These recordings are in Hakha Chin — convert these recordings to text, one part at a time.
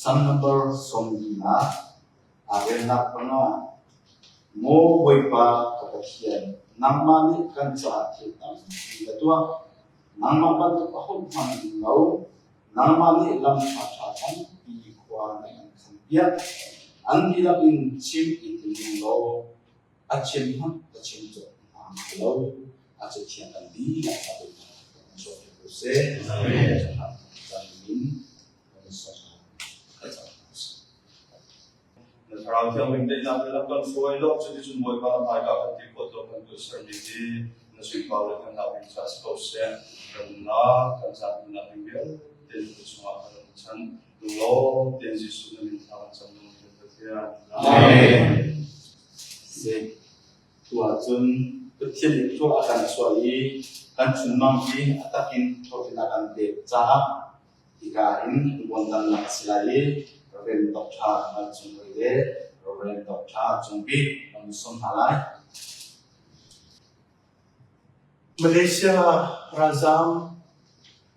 Salm number 40 aa relnak panga. Maw Bawipa ka Pathian, nangmah nih kan caah thil tampi na tuah. Nangmah bantuk ahohmanh an um lo. Nangmah nih lam ṭhaṭha tampi khua na kan khanpiak. An dihlak in chim i tim ning law a chim hmanh ka chim cawk hna hnga lo. A cathiang kan dihlak a Bawipa kan chuahter ko seh. Amen. Na Thlarau Thianghlim daihnak le lam kan hruai law cuticun Bawipa na hmaika kan ti khawh tuah kan tuahsermi hi na sunpar le kan ding caah si ko seh. Kan nunnak, kan caan nunnak ding vialte na chungah kan rak chan. Lunglawm tein Jesuh na min thla kan cam nung kan Pathian. Amen. Si. Tuah cun Pathian nih thluak a kan chuah i kan chunmang hi a takin hlawhtlin a kan pek caah Hika hin tuantannak a si lai i Rev. Dr. Ngal Cung Hoi le Rev. Dr. Cung Bik kan sawm hna lai. Malaysia ralzaam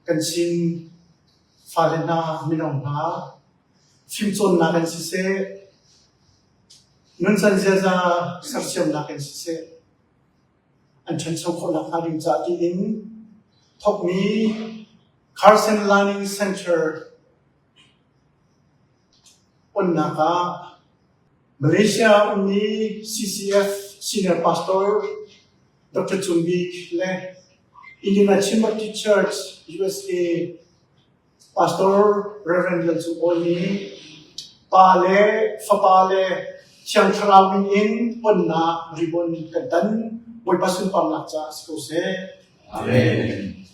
kan Chin fale hna, mino hna, fimcawnnak in siseh, nuncan ziaza sersiamnak in siseh, an ṭhancho khawh nakhnga ding caah tiin thawkmi Carson Learning Center onnak ah Malaysia ummi CCF Senior Pastor Dr. Cung Bik le Indiana Chin Baptist Church USA Pastor Rev. Lal Cung Awi nih Pa le Fapa le Thiang Thlarau min in onnak ribbon kan tan. Bawipa sunparnak caah si ko seh. Amen.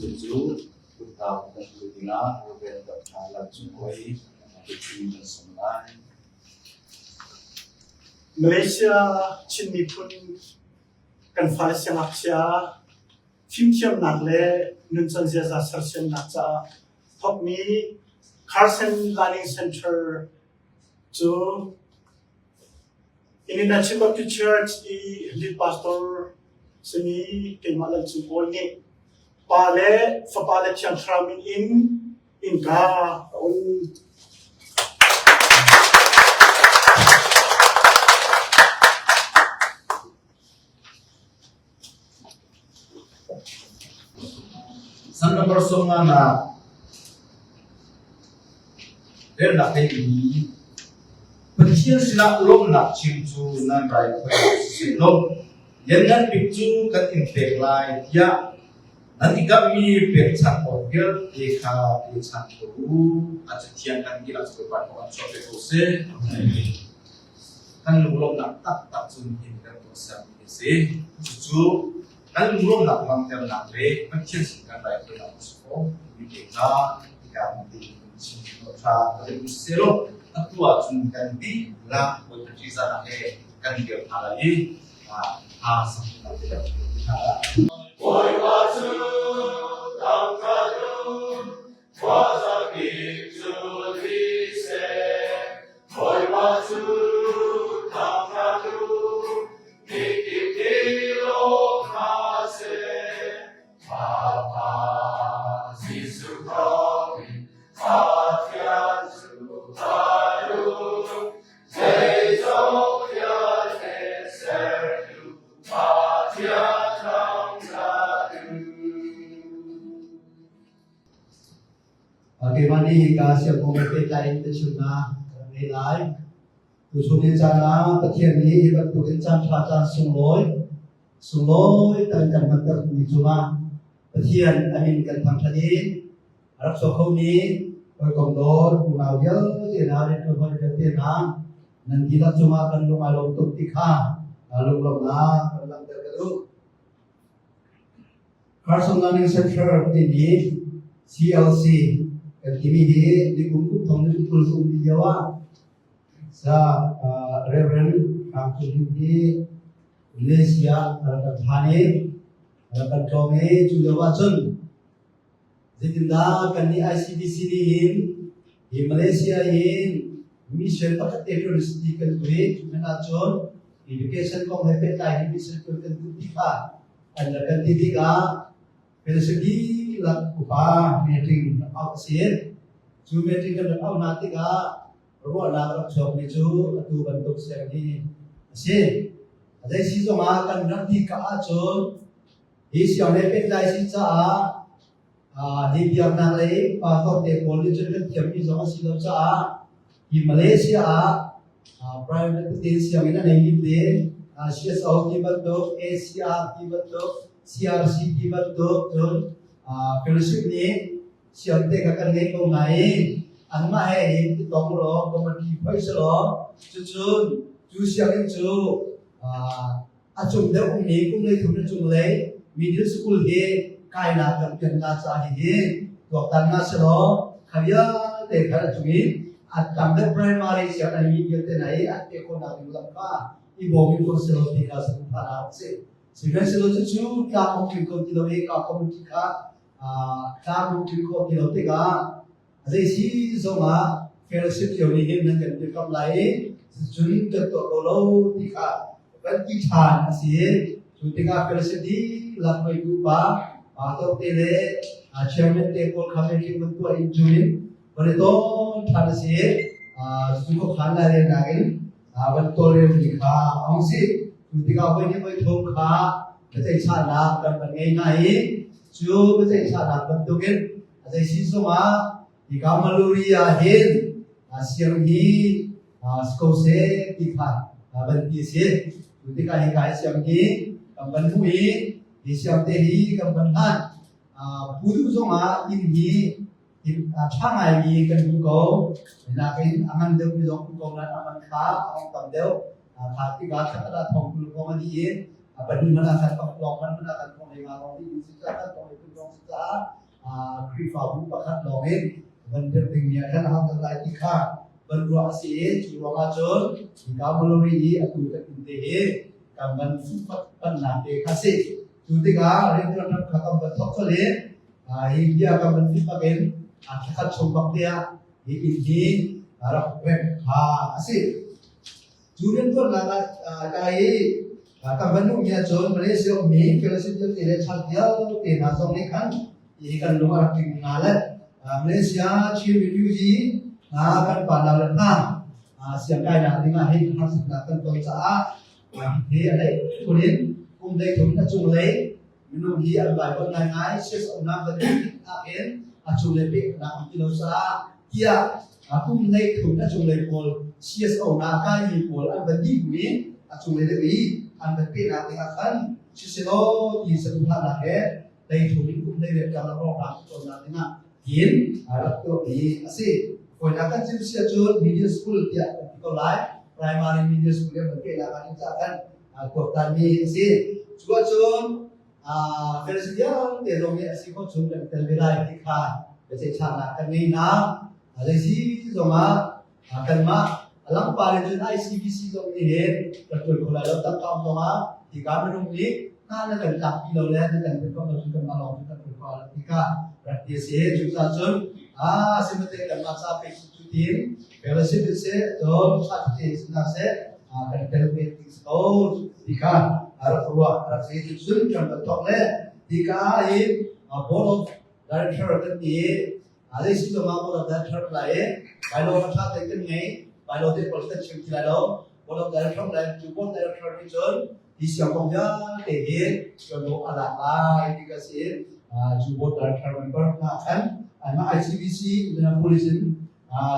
Cucu kuttau kan tu dingah Rev. Dr. Lal Cung Awi biachim kan sawm lai. Malaysia Chin miphun kan fale siangngakchia fimthiamnak le nuncan ziaza sersiamnak caah thawkmi Carson Learning Center cu Indian Baptist Church i lead pastor simi keimah Lal Cung Awi nih Pa le Fapa le Thiang Thlarau min in innka a on. Salm number 50 nak relnak theihmi Pathian sinah lawmhnak chim cu nan raithawinak siseh law lianngan bik cu kan in pek lai tiah nan i kamhmi pekchanh awk vialte kha pechan ko u. A cathiang kan dihlak cu Bawipa nih an chuah ve ko seh. Kan lunglawmhnak taktak cu nihin kan tuahsermi a si. Cucu kan lunglawmhnak langhternak le Pathian sin kan raithawinak a si ko timi te kha hika tein chim ṭha ka duh sehlaw atu ahcun kan dihlak Bawipa ṭihzahnak he kan dir hna lai i aa saknak te kan hna lai. Bawipa cu tangka dum, khuazakip cu thi seh. Bawipa cu tangka dum, mikip nih lawm hna seh. Fapa Jesuh thawngin Pathian cu a nung. Zeizong vialte sertu Pathian thangṭhat u. Keimah nih hika siangpaw he pehtlai in biachimnak ka rak ngei lai. Tuchun ni caan ah Pathian nih hi bantukin caan ṭha caan sunglawi sunglawi tak kan hmantermi cungah Pathian a min kan thangṭhat i a rak chuak khomi hawikom dawt unau vialte hna rianṭuan hawi vialte hna nan dihlak cungah kan lung aa lawm tuk ti kha lunglawmhnak kan langhter ka duh. Carson Learning Center timi CLC kan timi hi nikum kum thong ni kul kum lio ah sa Reverend Ram Cung hi Malaysia rak kan phan i rak kan tlawng i cu lio ah cun zeitindah kan nih ICBC nih hin hi Malaysia hin Mission pakhat te university kan tuah i cu hmanh ahcun education kong he pehtlai in mission tuan kan duh ti kha an rak kan ti tikah fellowship dihlak upa meeting rak auh a si. Cu meeting kan rak auh hna tikah ruahnak rak chuakmi cu atu bantuk siang hi a si. A zei si zongah kan rak ti ka ahcun hi siang he pehtlai si caah hi biaknak lei pastor te pawl nih cun kan thiammi zong a si lo caah hi Malaysia ah private tete sianginn a neimi te CSO ti bantuk ACR ti bantuk CRC ti bantuk cun fellowship nih siang te kha kan ngei ko hna i anmah he hin i tong law committee phoi selaw cucun cu sianginn cu a cung deuh ummi kum lei thum le cunglei middle school hi kainak kan pian na ca hihi tuaktan na selaw kha vialte kha a cung i a tam deuh primary siang ai mi vialte na i an pe khawhnak ding lam kha i bawm in ko selaw ti kha san tha na si. Sihmanhsehlaw cucu tlang awk tling ko ti lo i ka committee kha tlang tling khawh ti lo tikah zei si zongah fellowship cio nih hin nan kan dirkamh lai i cun kan tuah ko lo ti kha kan ti ṭhan a si. Cu tikah fellowship dihlak hruaitu pa pastor te le chairman te pawl kha meeting van tuah in cun in van i ton ṭhan a si. Cucu khuakhan lai relnak in van tawlrelmi kha a hung si. Cu tikah voi nih voi thum kha biaceihchahnak kan van ngei hna i cu biaceihchahnak bantukin a zei si zongah hika Maluri ah hin siang hi si ko seh ti kha van ti a si. Cu tikah hika hi siang hi kan van hmuh i hi siang te hi kan van hlan. Pudu zongah inn hi a ṭha ngaimi kan hmu ko. Nakin a ngan deuhmi zong um ko nain a man kha a hong tam deuh. Kha tikah thla thong 20 kong a dih i a pahnih hmanh ah khan pakhat lawng hmanh ah khan thong 5 lawng dih in si caah khan thong 3 lawng si caah Khrihfabu pakhat lawng in van dirh dingmi ah khan a hong lai ti kha van ruah a si i cu ruangah cun hika Malori i atu kan inn te hi kan van fuhpat pannak te kha si. Cu tikah rianṭuan kha kan van thawk colh i hi bia kan van fit bak in thlakhat chung bak te ah hi inn hi rak remh kha a si. Cu rianṭuannak ah kai i kan van hmuhmi ahcun Malaysia ummi fellowship vialte le chan vialte hna zong nih khan hi kan lung a rak tling hna le Malaysia Chin refugee hna kan pa nau le hna siangkainak ding ah hin harsatnak kan ton caah hi a lei phun in kum lei thum a cunglei minung hi an vaivuan ngaingai sis umnak bantuk ahhin a cunglei peknak um ti lo caah tiah kum lei thum a cunglei pawl CSO na kaimi pawl an van dih hnu i a cunglei deuh i an van pehnak ding ah khan siselaw ti saduhthahnak he lei thum in kum lei riat karlak rawknak cawnnak ding ah tiin a rak tuahmi a si. Fawinak kan chim si ahcun media school tiah kan ti ko lai. Primary media school in van pehnak ah ding caah khan tuaktanmi a si. Cu ahcun Pharisee vialte zong nih a si khawh chung kan i tel ve lai ti kha biaceihchahnak kan ngei hna. Zeisi zongah kanmah a langpar in cun ICBC zong nih hin kan ṭuan kho lai lo. Tangka um zongah hika minung nih hna na kan tlakpi lo le na kan dirkamh lo cun kanmah lawng cu kan ṭuan kho lo ti kha rak ti a si. Cucaah cun sihmanhsehlaw kanmah ca pek cu tiin fellowship in seh, cun church in sih seh, kan tel ve ti si ko ti kha rak ruah rak si. Cun kan van thawk le hika hin board of director kan ti i zei si zongah board of director lai i bylaw kha ṭha tein kan ngei. Bylaw te pawl kan chim ti lai lo. Board of director lai cu board director nih cun hi siang kong vialte hi ṭuanvo a lak lai ti ka si. Cu board director member hna khan anmah ICBC Indianapolis in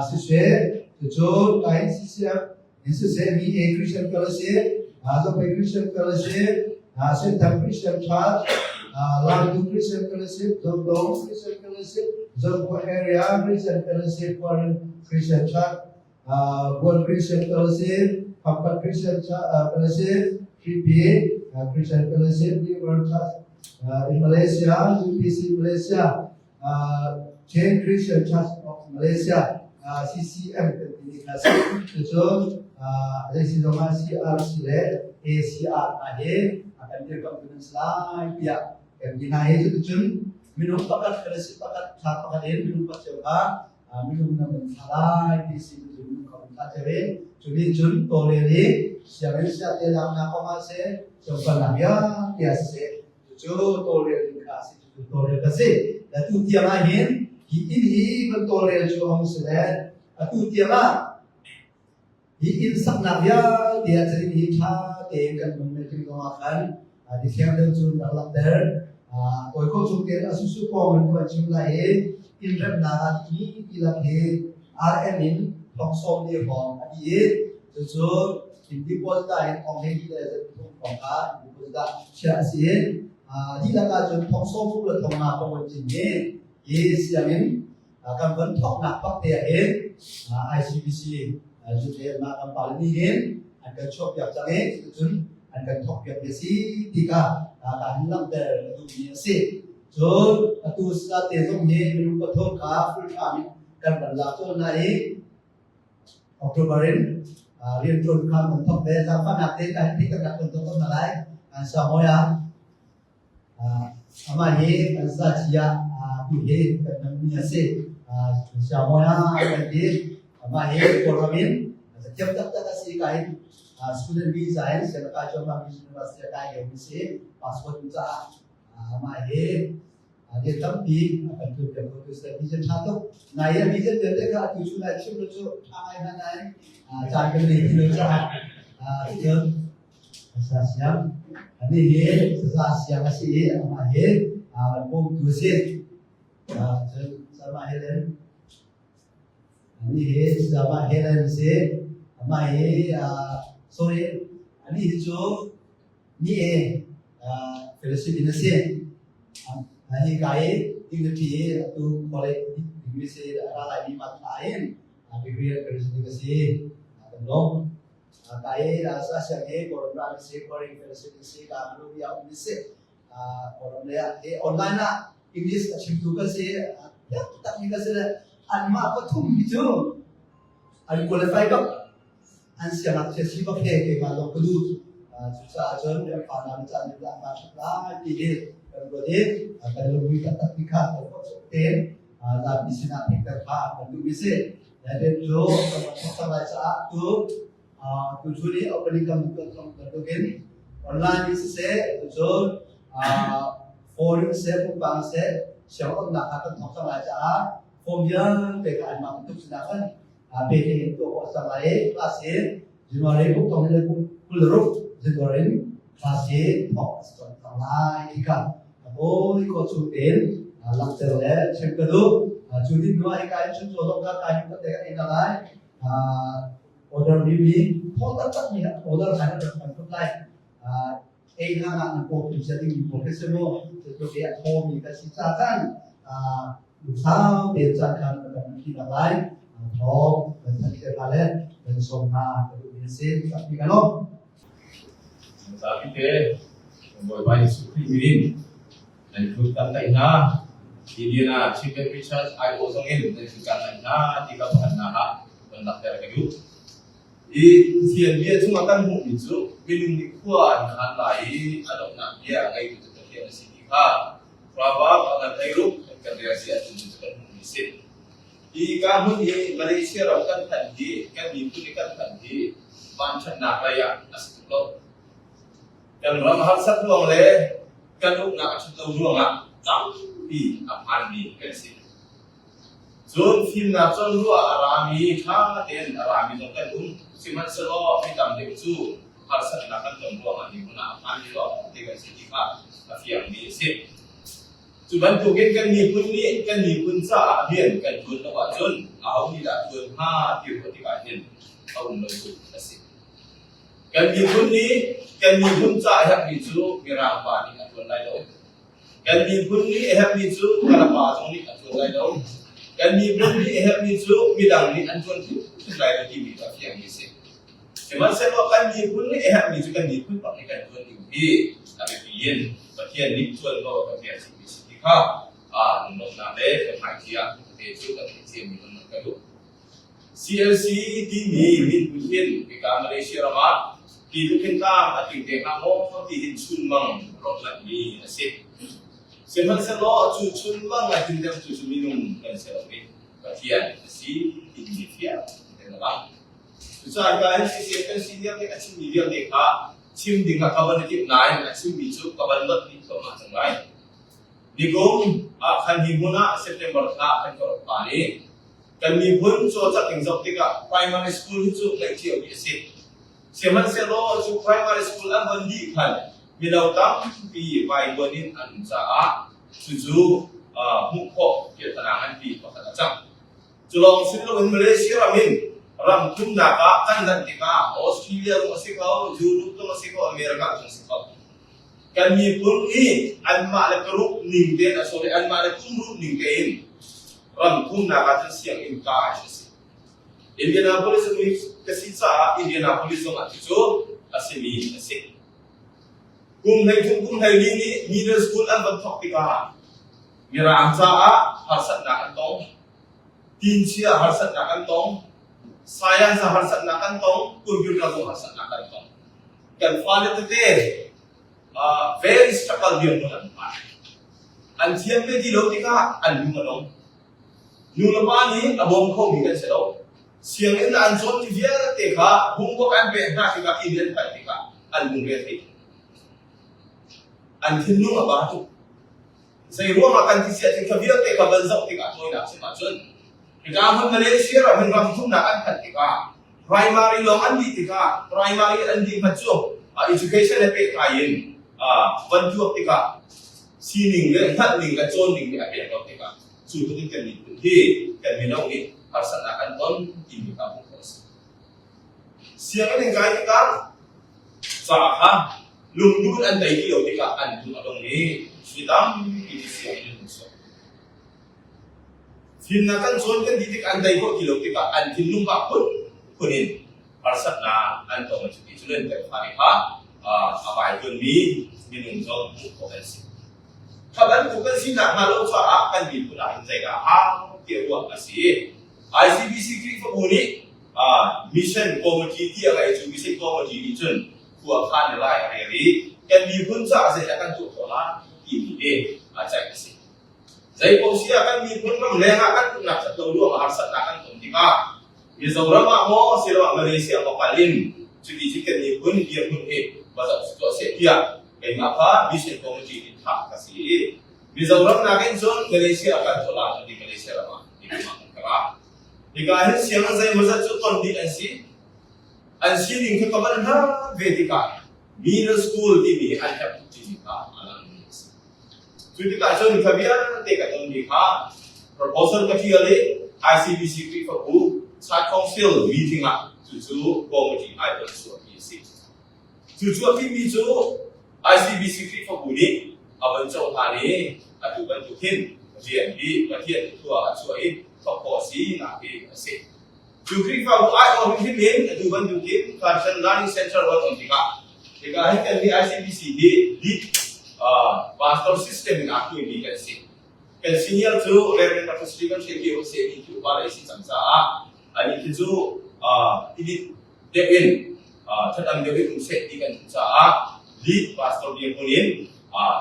siseh, cucu kai CCF in siseh, mi A Christian Fellowship, Zophei Christian Fellowship, Senthang Christian Church, Lautu Christian Fellowship, Zondong Christian Fellowship, Zokhua Area Christian Fellowship, Foreign Christian Church, Guan Christian Fellowship, Khampat Christian Fellowship, 3P Christian Fellowship, New World Church in Malaysia, UPC Malaysia, Chain Christian Church of Malaysia, CCM kan timi kha si. Cucun zei zong ah CRC le ACR hna hi a kan dirkamh tu nan si lai tiah kan ti hna hi. Cuticun minung pakhat fellowship pakhat thla pakhat in minung pakhat cio kha minung na kan thla lai ti si cu. ka vun thlah cio i cu nih cun tawlrel i sianginn siate laknak kong ah seh, cawlcanghnak vialte ah siseh, cucu tawlrel ding kha a si, cucu tawlrel ka si. Atu tiang ah hin hi inn hi van tawlrel cu a hung si le atu tiang ah hi inn saknak vialte ah cun hi ṭha tein kan nung men ting zong ah khan mithiang deuh cu rak langhter. Kawi ko chung tein a susu kong in kan chim lai i inn remnak ah hi tilak hi RM in thong sawm li hrawng a dih i cucu inn deposit ah hin thong hlei le thong hrawng kha deposit ah chiah a si i dihlak ahcun thong sawm ruk le thong nga hrawng an cin i hi sianginn kan von thawknak bak te ah hin ICBC zute mah kan pale nih hin an kan chuahpiak cang i cuticun an kan thawkpiak mi a si ti kha ka hin langhter ka duhmi a si. Cun atu sate zong hi minung pathum kha full time in kan van lak colh hna i October in rianṭuan kha kan thawk ve. Zaangfahnak te ka hin kan rak kan thawk hna lai. Samoa Amah hi kan saci ah tu hi kan nammi a si. Siangbawi ah kan ti. Amah hi Kawlram in cathiam taktak a si ka in student visa in Sialaka Cuahmah University a kai lio mi si. Passport caah amah hi rian tampi a kan tuanpiak ko tu si. Vision ṭha tuk. Nai a vision vialte kha atu cu nai chim lo cu ṭha ngai hna nain caan kan nei ti lo caah cun Sa siang. Anih hi saza siang a si i amah hi van bawmtu a si. Cun Sama Helen. Anih hi Sama Helen a si. Amah hi sorry, anih hi cu ni e fellowship in a si. Hi ka i dignity atu college degree si a ra lai mi ma thla in degree graduate a si. Kan lawm. Kai sa siang he Kawlram ram si Korean Fellowship si ka lu ya um si Kawlram le he online ah English a chimtu ka si tak tak mi ka si le anmah pathum hi cu an qualify bak an siangak chia si bak he keimah zong ka duh cucaah cun kan fa hna caan nih dah ma ṭhat lai ti hi kan ruat i kan lungmui taktak ti kha kan ruah tein zapi sinah theihter kha kan duh mi si. Natin cu kan thawk cang lai caah tu tu cu nih opening kan tuah cang bantukin online in siseh tucun phone in siseh pumpak in siseh sianginn kha kan thawk cang lai caah form vialte kha anmah bantuk sinah khan pe in tuah khawh cang lai i class hi January uk tong le 26 January in class hi thawk a si cang lai ti kha Hawi ko chung tein langhter le chim ka duh. Cu din hnu ah hika in chuncaw zong kha kai ka te kan ei lai. Order mi mi thaw taktak mi order khan an rak kan tuk lai. Ei hna ah nan pawk tu sia ding mi pawl khi si mu. Cu te a thaw mi ka si ca kan lungsau tein caan khan kan thi nak lai. Thawng kan thanh te hna le kan sawm hna ka duh mi a si. Tapi ka lawm. Zapi te Bawipa Jesuh Khrih min in nan kut kan tlaih hna. Indiana Chief Baptist Church aiawh zong in nan kut kan tlaih hna ti ka pakhatnak ah van langhter ka duh. I Pathian bia cungah kan hmuhmi cu minung nih khua an khan lai i a donghnak bia a ngeitu cu Pathian a si ti kha Proverb a ngan hleiruk kan kan rel si ahcun cu kan hmuhmi a si. Hi ka hmun hi Malaysia ram kan phanh hi kan miphun i kan phanh hi vanṭhatnak lei ah a si tuk lo. Kan ram harsat ruang le kan uknak a ṭhat lo ruangah tampi a phanmi kan si. Cun fimnak cawn ruah a rami ṭha tein a rami zong kan um. Sihmanhsehlaw mi tam deuh cu harsatnak kan ton ruangah ni hmun ah a phanmi lawngte kan si ti kha a fiangmi a si. Cu bantukin kan miphun nih kan miphun caah rian kan ṭuan lo ahcun aho nih dah ṭuan hnga ti ruah tikah hin a um lo tuk a si. Kan miphun nih kan miphun ca a herhmi cu Mirang pa nih a ṭuan lai lo. Kan miphun nih a herhmi cu Kalapa zong nih a ṭuan lai lo. Kan miphun nih a herhmi cu midang nih an ṭuan hrimhrim lai lo timi cu a fiangmi a si. Sihmanhsehlaw kan miphun nih a herhmi cu kan miphun bak nih kan ṭuan ding hi a biapi in Pathian nih ṭuanvo a kan pek chihmi si ti kha lunglawmhnak le kan hmaithi ah te cu kan theih ciami kan ka duh. CLC timi min hin hika Malaysia ram ah ti lukhin tlang a tling te hnga maw ti hin chunmang rawhlanhmi a si. Sihmanhsehlaw cu chunmang a tlinter tu cu minung kan si lo i Pathian a si timi fiang tein a lang. Cucaah hika hin CCF kan senior nih a chimmi vialte kha chim ding ah ka van i timh nain a chimmi cu ka van lot dih thluahmah cang lai. Nikum ah khan hi hmun ah September thla ah khan ka rak phan i kan miphun cawlcangh ning zoh tikah primary school hi cu ngeih cio mi a si. Sihmanhsehlaw cu primary school an von dih khan mino tampi vaivuan in an um caah cucu hmuh khawh piahtana nganpi pakhat a cang. Cu lawng si loin Malaysia ram in ram thumnak ah kan lanh tikah Australia zong a si kho, Europe zong a si kho, America zong a si kho. Kan miphun nih anmah le paruk ning tein, sorry, anmah le kum rup ning tein ram thumnak ah cun sianginn kai a si. Indianapolis mi ka si caah Indianapolis zong ah cucu a simi a si. Kum 13 kum 14 nih middle school an van thawk tikah Mirang caah harsatnak an tong. Tinchia harsatnak an tong. Science ah harsatnak an tong. Computer zong harsatnak an tong. Kan fale tete uh, very struggle dirhmun an phan. An thiam ve ti lo tikah an lung a dong. Nu le pa nih a bawm khomi kan si lo. Sianginn an cawnmi vialte kha homework an pek hna tikah inn an phanh tikah an lungre a thei. An thinlung a ba tuk. Zei ruangah kan ti siah cun kha vialte kha van zoh tikah tawinak chim ahcun hika hmun Malaysia ram hin ram thumnak an phanh tikah primary lawng an dih tikah primary an dih hmanh cu education he pehtlai in van tuak tikah sining le hngalh ning le cawn ning nih a pek lo tikah cu tluk in kan miphun hi kan mino nih harsatnak an ton timi kha hmuh khawh a si. Sianginn in kai tikah ca kha lungdun an tei ti lo tikah an lung a dong i mi tampi cu sianginn in an chuak. Fimnak kan cawn kan ti tikah an tei khawh ti lo tikah an thinlung ah phunphun in harsatnak an tong. Cuti cun an kan fale kha a vaivuanmi minung zong hmuh khawh an si. Kha bantuk kan sinak hnga lo caah kan miphun ah hin zeidah hau tiah ruah a si. ICBC Khrihfabu nih mission committee ti a ngei cu mission committee nih cun khua khan le lai a rel i kan miphun caah zeidah kan tuah khawh lai timi hi a ceih a si. Zeipaoh si ah kan miphun ram leng ah kan umnak ṭhat lo ruangah harsatnak kan ton tikah Mizoram ah maw asiloah Malaysia maw kal in cuti cu kan miphun dirhmun hi va zoh tuah seh tiah keimah kha mission committee in thah ka si i Mizoram nakin cun Malaysia kan tuah la cuti Malaysia ram ah nikum ah kan kal. Hika hin sianginn zeimawzat cu ton dih an si. An sining kha ka van hna ve tikah middle school timi hi an herh tuk timi kha a lang mi a si. Cu tikah cun kha vialte ka tonmi kha proposal ka ṭial i ICBC Khrihfabu Church Council meeting ah cucu committee ai ton chuahmi a si. Cu chuahpimi cu ICBC Khrihfabu nih a von cohlan i atu bantuk hin rian hi Pathian thua a chuah i thawk khawh a sinak hi a si. Cu Khrihfabu aiawh hrimhrim in atu bantukin Carson Learning Center van um tikah hika hin kan nih ICBC hi lead pastor system in aa hruaimi kan si. Kan senior cu Reverend Dr. Stephen Shekio a si i khi upa lei si cang caah anih khi cu elite deuh in thatam deuh in um seh ti kan duh caah lead pastor dirhmun in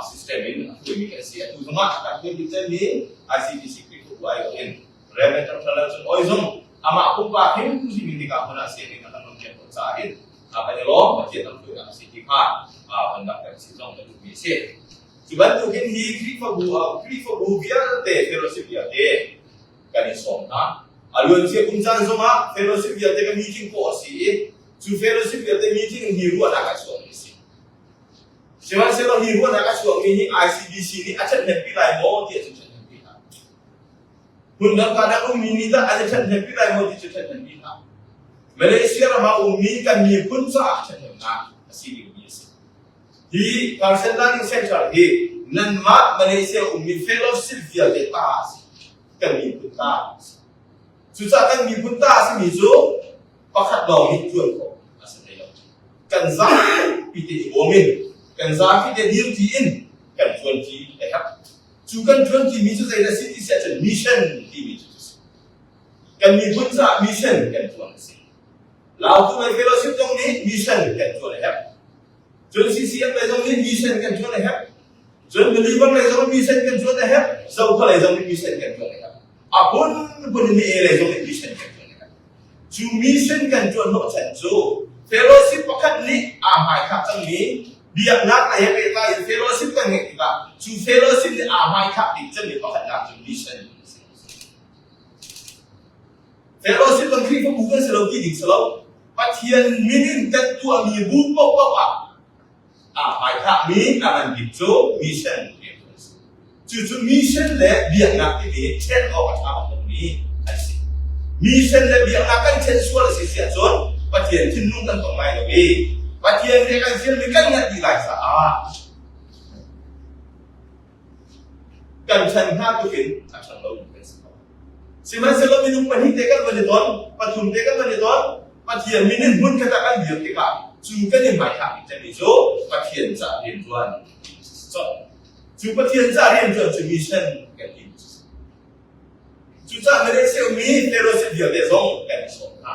system in a hruaimi kan si. Atu zongah a kan hruai bik cemmi ICBC Khrihfabu aiawh in Reverend Dr. Lal Cung Oi zong amah pumpak hrimhrim in hika hmun ah sianginn a kan ron piak tawn caah hin kan i lawm Pathian lam hruainak a si ti kha kan langhter chin zong ka duhmi a si. Cu bantukin hi Khrihfabu Khrihfabu vialte fellowship vialte kan i sawm hna. A luancia kum caan zongah fellowship vialte ka meeting khawh a si i cu fellowship vialte meeting hi ruahnak a chuakmi a si. Sihmanhsehlaw hi ruahnak a chuakmi hi ICBC nih a ṭhathnempi lai maw ti ahcun ṭhathnempi hlah. Hmundang ka dang ummi nih dah an i ṭhathnempi lai maw ti cu ṭhathnempi hlah. Malaysia ram ah ummi kan miphun caah ṭhathnemnak a si dingmi a si. Hi Carson Learning Center hi nanmah Malaysia ummi fellowship vialte ta a si. Kan miphun ta a si. Cucaah kan miphun ta a simi cu pakhat lawng nih ṭuan khawh a si hlei lo. Kan zapi te i bawm in, kan zapi te dirṭi in kan ṭuanṭi a herh. Cu kan ṭuan timi cu zeidah si ti si ahcun mission timi cu a si. Kan miphun caah mission kan ṭuan a si. Lautu lei fellowship zong nih mission kan ṭuan a herh. Cun CCM lei zong nih mission kan ṭuan a herh. Cun believer lei zong mission kan ṭuan a herh. Zokhua lei zong nih mission kan ṭuan a herh. A phunphun in mi lei zong nih mission kan ṭuan a herh. Cu mission kan ṭuan hnawhchan cu fellowship pakhat nih aa hmaithlak cangmi biaknak lei he pehtlai in fellowship kan ngeih tikah cu fellowship nih aa hmaithlak ding cemmi pakhatnak cu mission a si. Fellowship kan Khrihfabu kan si lo ti ding si lo. Pathian min in kan tuahmi bu paohpaoh ah aa hmaithlakmi a ngan bik cu mission rian a si. Cucu mission le biaknak timi ṭhen awk a ṭha bak lomi an si. Mission le biaknak kan ṭhen sual a si si ahcun Pathian thinlung kan tong lai lo i Pathian he kan fialmi kan nganh dih lai caah kan ṭhen hna tukin a ṭhang lomi kan si ko. Sihmanhsehlaw minung pahnih te kan van i ton, pathum te kan van i ton, Pathian min in hmun khat ah kan dir tikah cu kan i hmaithlak bik cemmi cu Pathian caah rianṭuan cu Pathian caah rianṭuan cu mission kan ti. Cucaah Malaysia ummi fellowship vialte zong kan i sawm hna.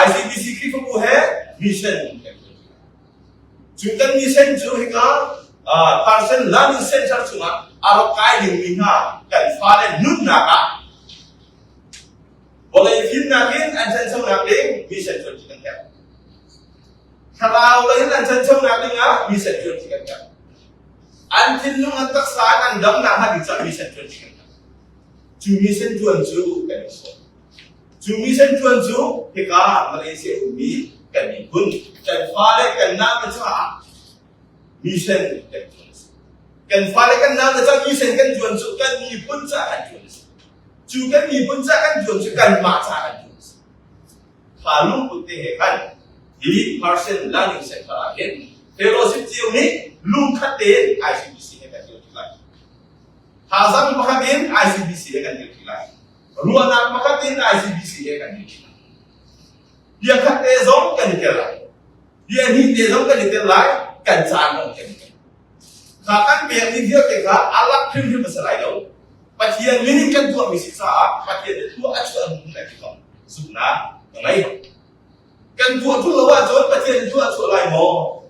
ICBC Khrihfabu he mission kan ṭuan. Cu kan mission cu hika Carson Learning Center chungah a rak kai dingmi hna kan fale nunnak ah vawlei fimnak in an ṭhanchonak ding mission ṭuan cu kan herh. Thlarau lei in an ṭhanchonak ding ah mission ṭuan cu kan herh. An thinlung an taksa in an damnak hnga ding caah mission ṭuan cu kan herh. Cu mission ṭuan cu kan i sawm. Cu mission ṭuan cu hika Malaysia ummi kan miphun, kan fale kan nau caah mission kan ṭuan a si. Kan fale kan nau caah mission kan ṭuan cu kan miphun caah kan ṭuan a si. Cu kan miphun caah kan ṭuan cu kanmah caah kan ṭuan a si. Kha lungput te he khan hi Person Learning Center ah hin fellowship cio nih lungkhat tein ICBC he kan dir ṭi lai. Thazaang pakhat in ICBC he kan dir ṭi lai. Ruahnak pakhat in ICBC he kan dir ṭi lai. Bia khat te zong kan i tel lai. Bia hnih te zong kan i tel lai. Kan caan zong kan i tel. Kha kan pekmi vialte kha a lak hrimhrim a si lai lo. Pathian min in kan tuahmi si caah Pathian nih tuah a chuah hnu lai ti kong zumhnak ka ngei. Kan tuah ṭung lo ahcun Pathian nih tuah a chuah lai maw?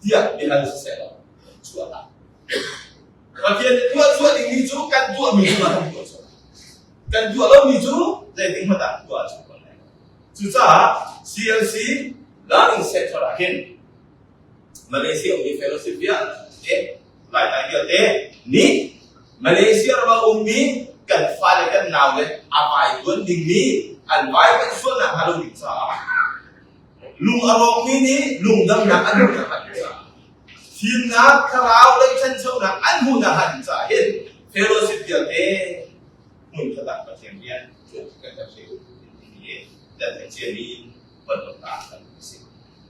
Tiah biahal siseh law chuah hlah. Pathian nih tuah chuah dingmi cu kan tuahmi cu kan tuah chuah. Kan tuah lomi cu zeitik hmanh ah tuah a chuah lai. Cucaah CLC Learning Center ah hin Malaysia ummi fellowship vialte Laitlai vialte nih Malaysia ram ah ummi kan fale kan naule a vai tuan dingmi an vai kan sualnak hnga lo ding caah lung a rawkmi nih lungdamnak an hmuhnak hnga ding caah fimnak thlarau lei ṭhanchonak an hmuhnak hnga ding caah hin fellowship vialte hmun khat ah Pathian rian kan kan timi dan theih ciami bantuk kan si.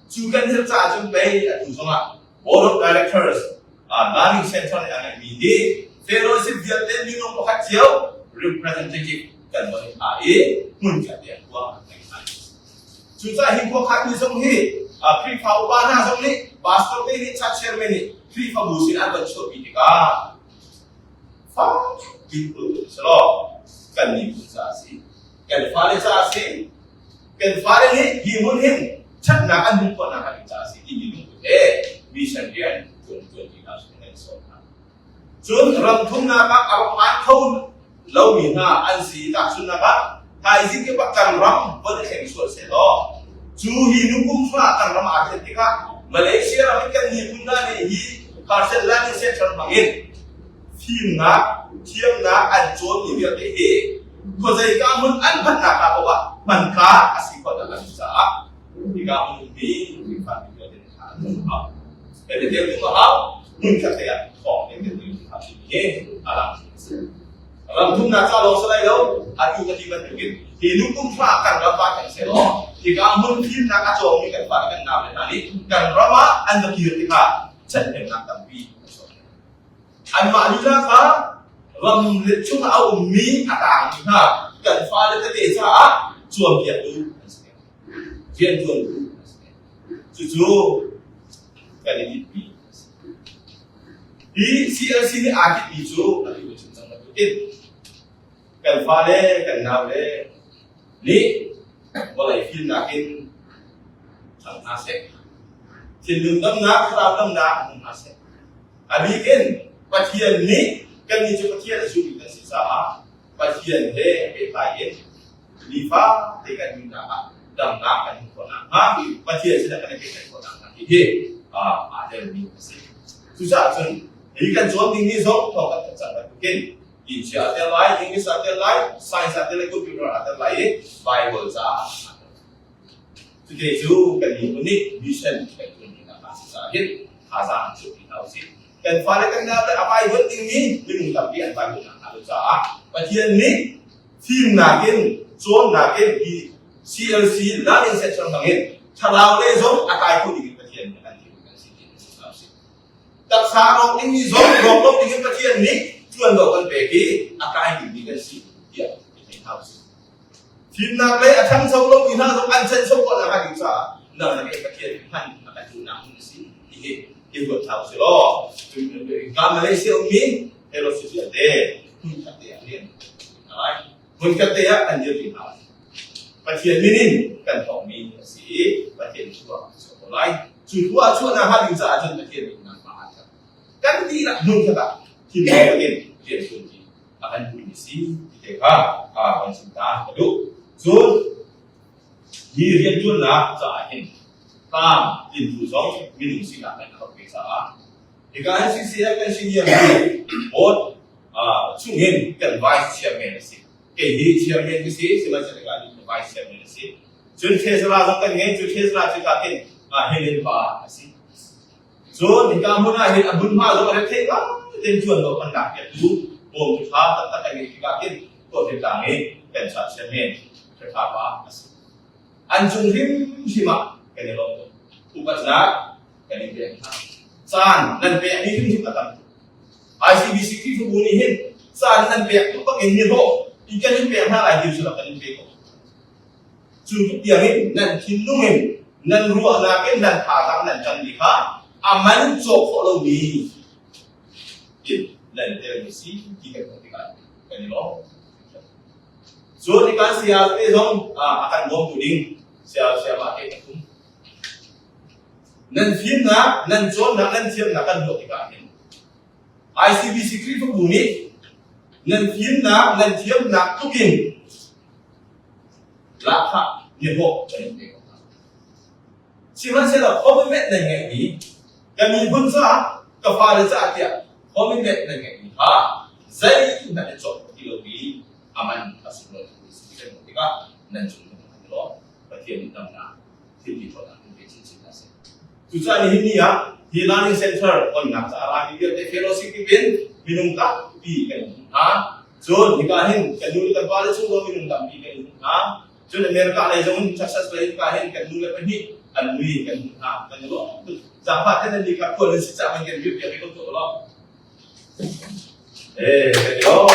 Cu kan herh caah cun pei atu zongah Board of Directors Learning Center nih a ngeihmi hi fellowship vialte minung pakhat cio representative kan von i thlah i hmun khat te khua an ngei hna. Cucaah hi khuakhan mi zong hi Khrihfa upa hna zong nih pastor te nih church chairman nih Khrihfabu sin an van chuahpi tikah fak piin selaw kan miphun caah a si kan fale caah a si kan fale nih hi hmun hin ṭhatnak an hmuh khawhnak hnga ding caah a si timi lungput he mission rian ṭuan ṭuan ti hna sih kan sawm hna. Cun ram thumnak ah a rak phan kho lomi hna an si tahchunhnak ah thaizing kip ah kan ram von i thleng sual seh law cu hi nukum hra kan ram aa thlen tikah Malaysia ram in kan miphun hna nih hi Carson Learning Center hmang in fimnak thiamnak an cawnmi vialte hi khuazeika hmun an hmannak ah paoh ah hmanka a si khawh nak caah hika hmun ummi Khrihfa mi vialte nih an hau. Kan i tel tung a hau. Hmun khat te ah thawng in kan tel tung a hi a lang. Ram thumnak ca lawng si lai lo, atu ka ti bantukin hi nu kum hra kan ram ah kan se law hika hmun fimnak a cawngmi kan fa kan nau le hna nih kan ram ah an va kir tikah ṭhathnemnak tampi a chuak. Anmah lila kha ram chung ah a ummi a taangmi hna kan fale tete caah cawnpiaktu an si. Rianṭuantu an si. Cucu kan i tinhmi a si. Hi CLC nih aa tinhmi cu atu ka chim cang bantukin kan fale kan naule nih vawlei fimnak in ṭhang hna seh. Thinlung damnak, thlarau damnak hmu hna seh. A bik in Pathian nih kannih cu Pathian a zummi kan si caah Pathian he pehtlai in Nifa te kan nunnak ah damnak kan hmuh khawh nakhnga Pathian sinah kan i pehtlaih khawh nakhnga ti hi aa telmi a si. Cucaah cun hi kan cawn dingmi zong thawng kan thanh cang bantukin Inchia a tel lai, English a tel lai, Science a tel lai, computer a tel lai i Bible caah aa tel. Cuti cu kan miphun nih mission kan ṭuan dingnak a si caah hin thazaang an chuahpi hna usih. Kan fale kan nau le a vaivuan dingmi minung tampi an vaivuan hna lo caah Pathian nih fimnak in cawnnak in hi CLC Learning Center hmangin thlarau lei zong a kai kho dingin Pathian nih a kan thimmi kan si ti a si hna usih. Taksa rawk dingmi zong rawk lo dingin Pathian nih ṭuanvo kan pek i a kai dingmi kan si tiah i thei hna usih. Fimnak lei a ṭhangcho lomi hna zong an ṭhancho khawh nakhnga ding caah nang le kei Pathian hman a kan duhnak hmun a si ti hi i ruat hna usih law ka Malaysia ummi fellowship vialte hmunkhat te ah rian hna lai. Hmunkhat te ah kan dirpi hna lai. Pathian min in kan thawkmi a si i Pathian thua a chuak ko lai. Cu thua a chuahnak hnga ding caah cun Pathian nih nangmah aan kan kan dihlak hmunkhat ah thinlung in rian ṭuanṭi a kan duhmi si ti te kha kan chim ta ka duh. Cun mi rianṭuannak caah hin tlam tlintu zong minung sinak kan a rak ve caah hika hin CCF kan senior hi board chungin kan vice chairman a si. Kei hi chairman ka si, sihmanhsehlaw nih vice chairman a si. Cun treasurer zong kan ngei, cu treasurer cu ka hin Helen pa a si. Cun hika hmun ah hin a hmunhma zong a retheih ngai tein ṭuan lo kan lak piaktu bawmtu ṭha taktak kan ngeih tikah khin Kawhhritlang i kan chuah chairman ṭha pa a si. An cung hrimhrim ah kan i lawm tuk. Upatnak kan in pek hna. Caan nan pekmi hrimhrim a tam tuk. ICBC Khrihfabu nih hin caan nan pek tuk bak in nihlawh in kan in pek hna lai ti cu kan in pe ko. Cu tluk tiang in nan thinlung in nan ruahnak in nan thazaang nan ṭanmi kha a man cawk khawh lomi in nan telmi si ti kan hmuh tikah kan i lawm. Cu tikah saya te zong a kan bawmtu ding saya sayama te kan um. Nan fimnak, nan cawnnak, nan thiamnak kan hmuh tikah hin ICBC Khrihfabu nih nan fimnak, nan thiamnak tluk in Lahkhah nihlawh kan in pe ko hna. Sihmanhsehlaw commitment nan ngeihmi ka miphun caah ka fale caah tiah commitment nan ngeihmi kha zeihmanh in cawk ti lomi a man a sunglawi tukmi si kan hmuh tikah nan cung kan i lawm. Pathian nih damnak thilti ṭhawnnak in pe chinchin hna seh. Cucaah nihin ni ah hi learning center onnak caah rami vialte fellowship in minung tampi kan hmuh hna. Cun hika hin kan nu le kan pa le chung zong minung tampi kan hmuh hna. Cun America lei zong in Texas lei hika hin kan nu le pahnih an mui kan hmuh hna. Kan i lawm tuk. Zaangfah te nan ni kha khual nan si caah kan kan piak i ko lo. Eh, kan i lawm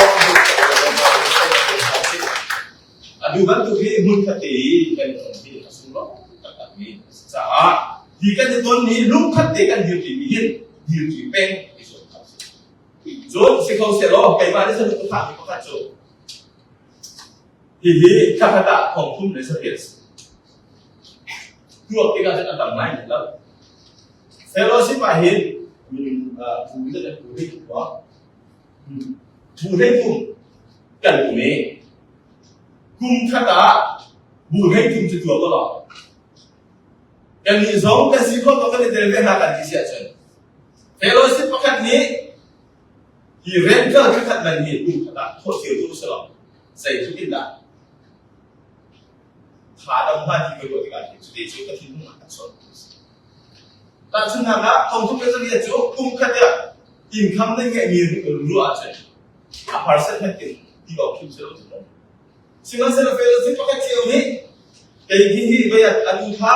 Atu bantuk hi hmunkhat te i kan i ton hi a sunglawi taktakmi a si caah hi kan i ton hi lungkhat te kan dirṭimi hin dirṭi peng i zuam hna usih. Cun si kho sehlaw keimah nih saduh ka thahmi pakhat cu hihi thla ah thong thum le sariat si. Tuak tikah cun a tam ngai lo. Fellowship ah hin minung phu le phu hei tuah Bu 13 kan um i kum khat ah bu 13 cu tuah ko law kannih zong kan si khawh kan i tel ve hna kan ti si ahcun fellowship pakhat nih hi rental khat man hi kum khat ah thawh cio tu si lo zeitluk in dah tha dam hna ti ka ruah tikah cu te cu ka thinlung ah kan sawt Tahchunhnak ah thongthum le zariat cu kum khat ah income nan ngeihmi ruah ahcun a percent hmanh in ti awk hrim si lo cu mu. Sihmanhsehlaw fellowship pakhat cio nih kei hi hi vei atu tha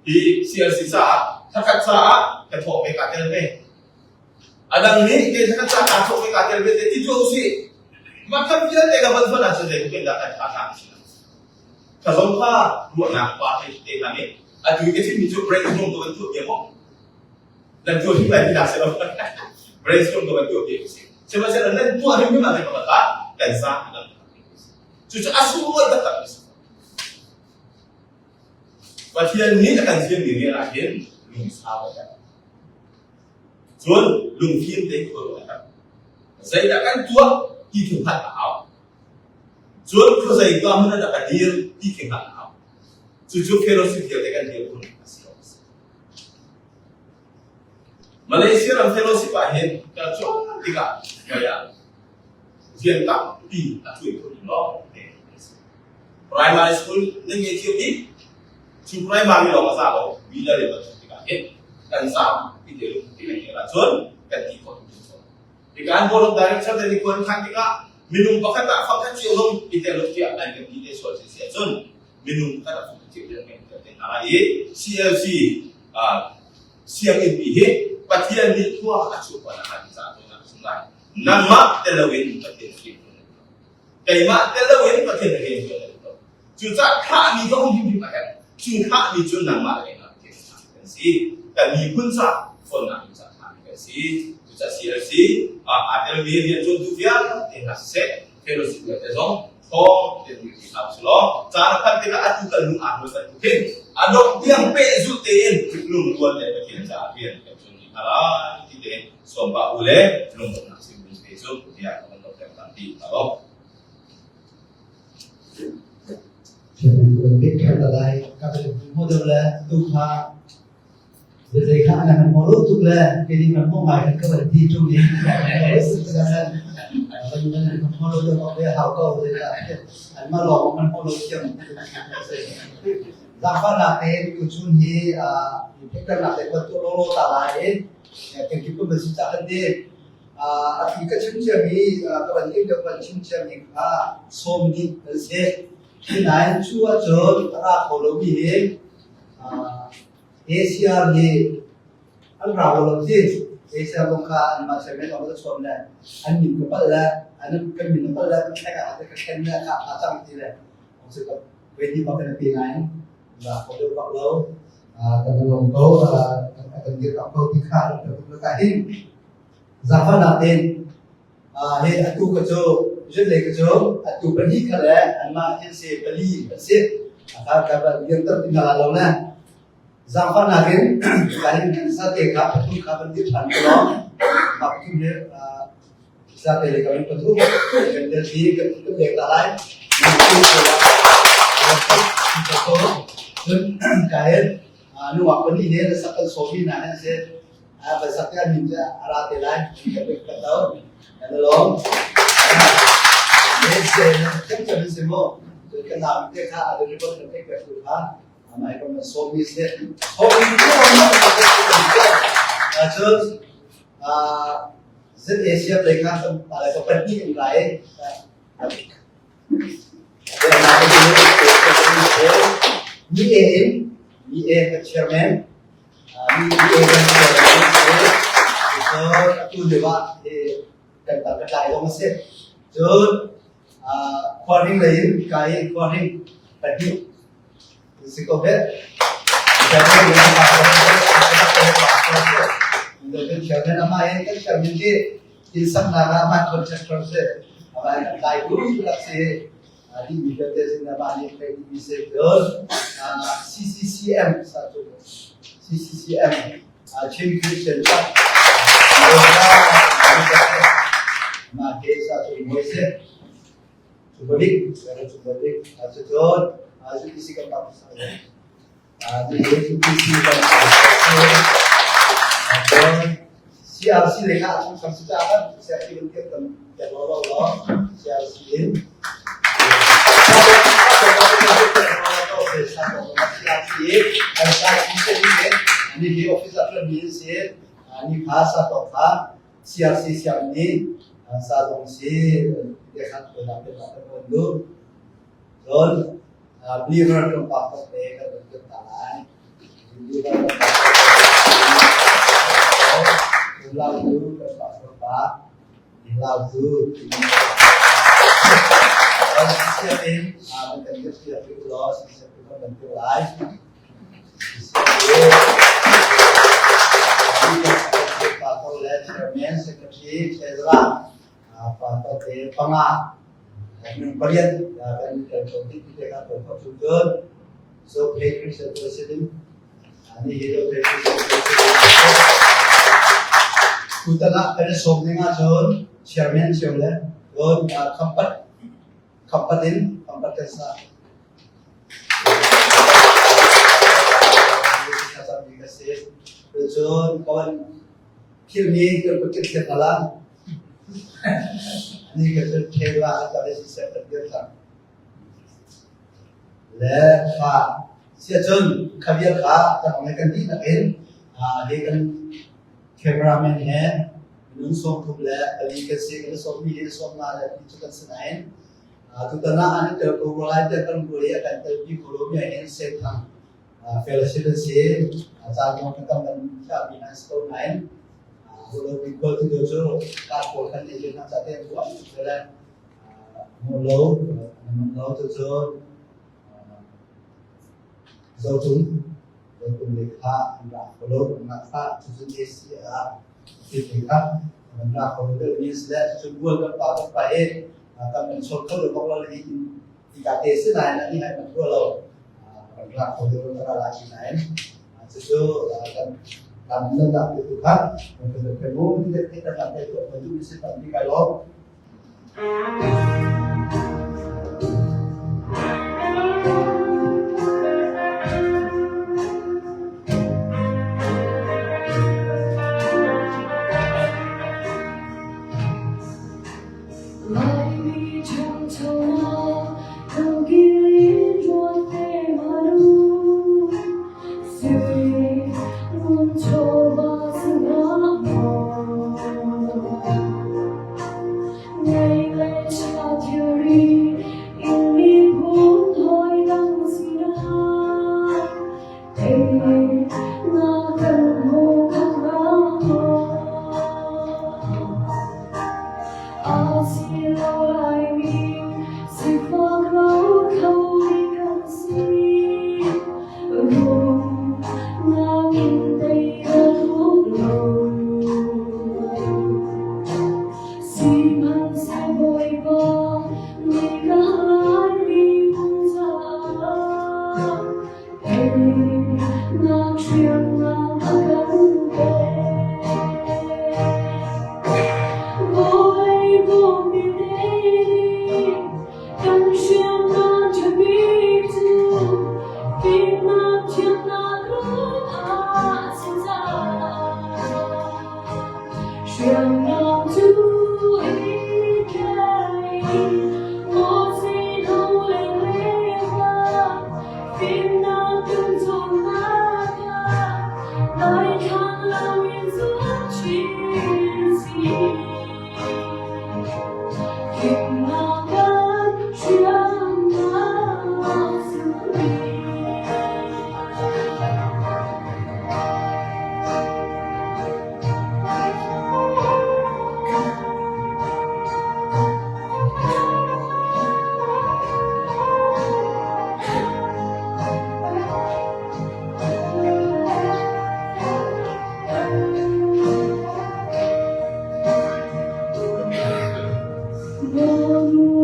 hi CLC caah thakhat caah ka thawh ve ka tel ve. A dang nih kei thakhat caah kaa thawh ve ka tel ve te ti tuah usih. Mah khat vialte ka van fon ahcun zeitluk in dah kan tha hna si Ka zong kha ruahnak pa te te hna nih atu i ka chimmi cu brainstorm ka van tuah bia maw? Nan tuah hrim lai ti dah si lo. Brainstorm ka van tuah bia si. Sihmanhsehlaw nan tuah hrim hrim ahcun pakhat ah kan za a dang Cucu a sunglawi taktak mi si. Pathian nih a kan fialmi rian ah hin lungsau a herh. Cun lungfim tein khuaruah a herh. Zeidah kan tuah ti cu hngalh a hau. Cun khuazei ka hmun ah dah ka dir ti khi hngalh a hau. Cucu fellowship vialte kan dir phun a si lo. Malaysia ram fellowship ah hin kan cuan tikah hmai ah rian tampi a ṭuan khawh lawng te an si. Primary school na ngei cio dih. Cu primary lawng a za lo. Mi le rian kan tikah hin kan zapi te lungput kan ngeih ahcun kan ti khawh tuk cio. Tikah board of director te nih khuan khan tikah minung pakhat ah fangkhat cio zong i tel u tiah an kan ti te sual si ahcun minung pakhat ah fangkhat cio kan tel te hna lai i CLC sianginn pi hi Pathian nih khua a chuah khawh nakhnga caah tuah a sung lai. Nangmah tel loin Pathian rian ṭuan na duh. Keimah tel loin Pathian rian ṭuan na duh. Cucaah thlahmi ka um hrimhrim a herh. Cu thlahmi cu nangmah le keimah Pathian thlahmi kan si. Kan miphun ca ṭhawnnak ding ca thlahmi kan si. Cucaah CLC aa telmi rianṭuantu vialte hna siseh, fellowship vialte zong thawng tein ri hna usih law caan a phanh tikah atu kan lung aa rual bantuk hin a dongh tiang pehzulh tein lungrual le Pathian caah rian kan ṭuan rih hna lai ti tein sawm pah u le lungdonghnak chim ding te cu bia ka van donghter tampi hna lo. Zei kha na kan hmuh tuk le kei nih kan hmuh ngai kan ka van ti ṭung i kan hmuh lo deuh awk le hau ko an mah lawng kan hmuh lo thiam. Zaangfahnak tein tuchun hi thekternak te kan tuah lawlaw ta lai i kan kip kan si cah kan ti. A thi ka chim ciami ka van lim deuh van chim ciami kha sawm dih kan si. Nain cu ahcun a ra kho lomi hi Asia nih an ra lo ti. Asia kong kha anmah chairman ong ka chuam le an min ka palh le an kan min ka palh le ka thlek ah ka thlen le kha a cang ti le ong si ka ve ni bak kan pe nain ra kho deuh bak lo kan lawm ko kan dir ko ti kha kan ka hin zafa tein Hi atu ka cu zunlei ka cu atu pahnih kha le anmah hin si pali an si. Akha ka ba dir ter ti hna lo le zaangfahnak in kahin kan sate kha pathum kha kan dir ṭhan ko law mah pathum hi sate le kan pathum kan tel ti kan kan lek ta lai. Cun kahin nungak pahnih he na sak kan sawmi hna he si. Paisak te an min cu a ra te lai. Ka to. Kan lawm. Kem kem si mu. Kan nam te kha a report kan take tu kha. Amai ko na so mi se. So mi ko na cun zet Asia play kha ala ka pahnih in lai. Mi e in mi e ka chairman Atu lio ah kan ka tlai zong a si. Cun khuahring lei in ka i khuahring pahnih si ko heh. Chairman amah hi kan chairman hi inn saknak ah amah contractor si. Amah kan tlai tu tak si. Dihmi vialte sin amah nih theih dihmi si. Cun CCCM CCCM Chin Christian Church mah ke sa cu moi si. Cubalik, cubalik, cucun UPC kan pak sa. UPC kan CRC le kha chung sam si caah CRC kan tiap kan tiap lo lo lo CRC in ni hi office ah mi si ni kha sa to kha CRC siam ni sa zong si te khat ko na pe ta ko lu cun believer kan pa ko te kan kan ta lai believer kan pa lau tu kan pa ko pa Lautu sianginn kan kan siap rih law siap kan bantu lai. Pastor le chairman secretary treasurer pastor te panga minung pariat kan kan ti te kha kan ko chung cun so pay Christian president Ani hi lo pay Christian president Tutan ah kan i sawm ning ahcun chairman cio le cun khampat Khampat in khampat kan sa. Cun kawan thilmi kan kut kan thlet ala. Ni ka cu thela ta le siseh kan dir thang. Le kha sia cun khavial kha kan ong kan dih nakin he kan cameraman he minung 34 kan si kan sawmmi le sawmnga le ti cu kan si nain tutan ah an tel ko lai te kan bu i a kan telpi ko lo mi hin Senthang fellowship an si caan zong kan tam kan thiahmi nan si ko nain lo mi khual tu cu ka pawl kan nei hna ca te an buah le lo lo tu cu Zotung Zotung le kha an rak ko lo an rak fa cucu AC ah ti te kha an rak ko lo mi le cu bual kan pa kan pa e kan kan chol kho lo bak lo le ti ka te si nain ani hai man lo kan rak ko lo kan ra ki nain cucu kan kan nan dak te tu kha kan kan kan mu ti te kan kan te to kan du si tam ti kai lo. Laimi ṭhangcho lungkil in ruat te hmanh u. Sui ngun chawva sungah maw? Ngei le ṭha thilri in miphun hawi dang sinah ei na kan hmu kho hnga maw? A si lo laimi sifak lo kho mi kan si. Rum nakin tei a duh lo. Sihmanhseh Bawipa nih ka Laimi phun caah teinak hriamnam a kan pek. Vawlei bawmmi nih kan hriamnam ṭha bik cu fimnak thiamnak ruangah a si caah hriamnam cu i tlaih maw si lo le fimnak kan cawnnak ah daithlang loin zuam chin si. Fimnak kan hriamnam simi. Nu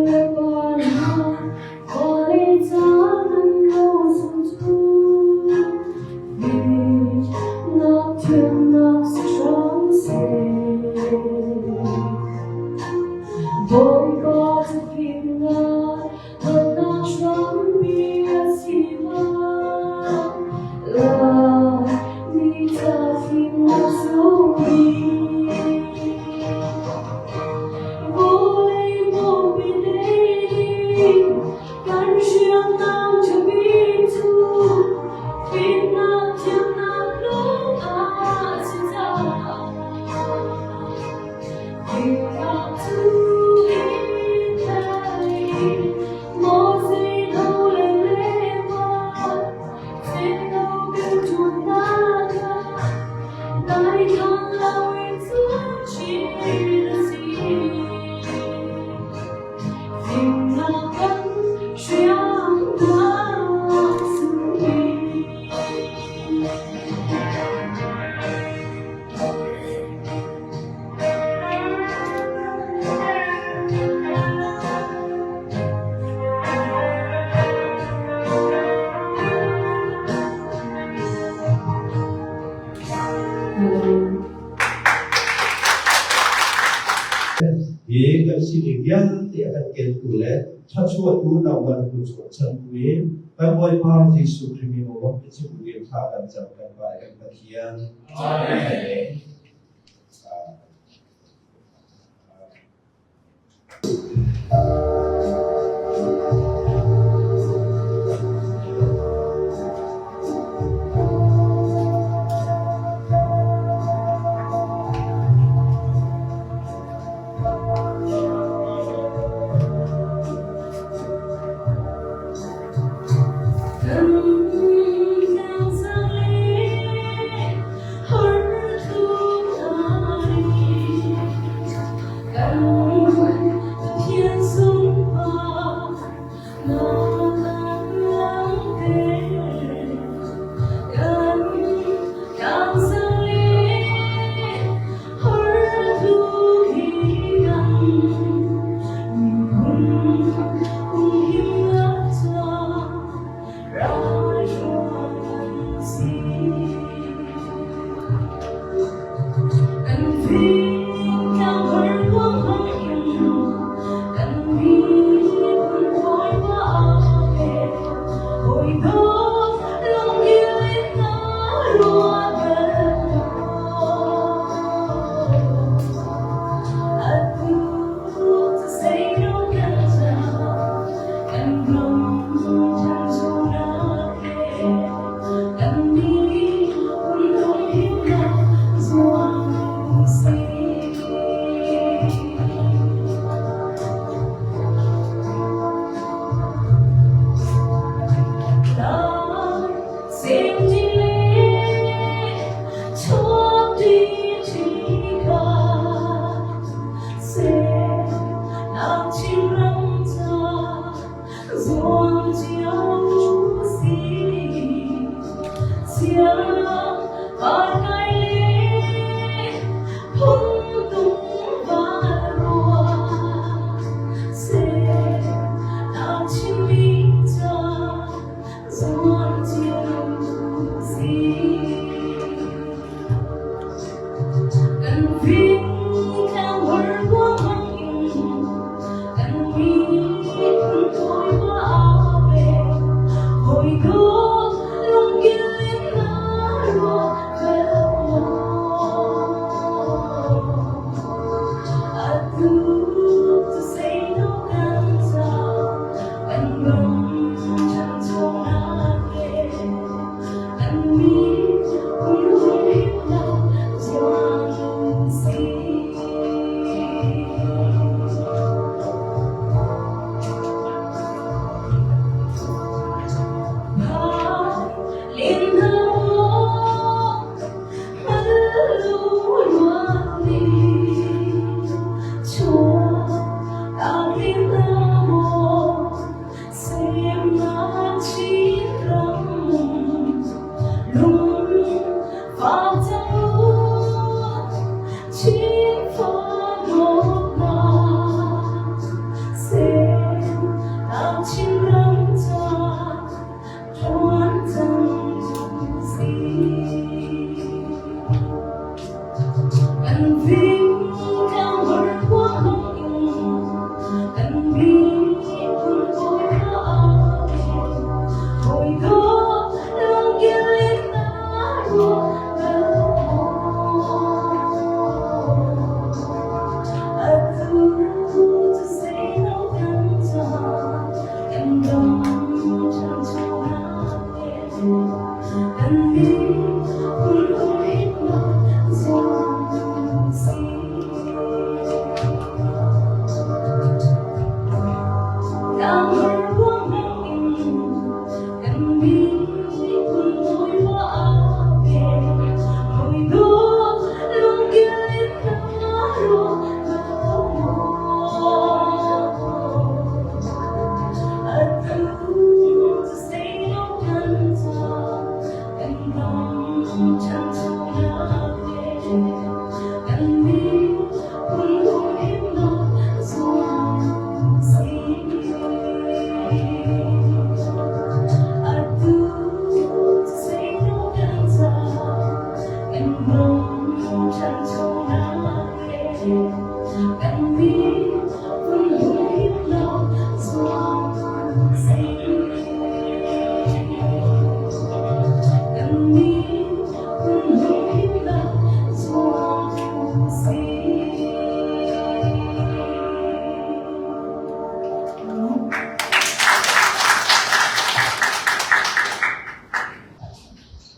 le pa hna fale ca nan lo sung cu nak thiamnak si hram seh. Bawipa cu fimnak hngalhnak hrampi a si bang, Laimi ca fimnak sungmi. Vawlei pawpi nih kan hriamnam ṭha bik cu fimnak thiamnak lawng ah a si caah fimnak cu i tlaih maw zeilo le lehmah zeilo kan ṭuannak ah daithlang loin zuam chin a si. Fimnak kan hriamnam sungmi. Hi kan sining vialte a kan kentu le thluachuahtu nangmah na chuahchan buin kan Bawipa Jesuh Khrih min aw chim buin thla kan cam kan Pa kan Pathian. Amen.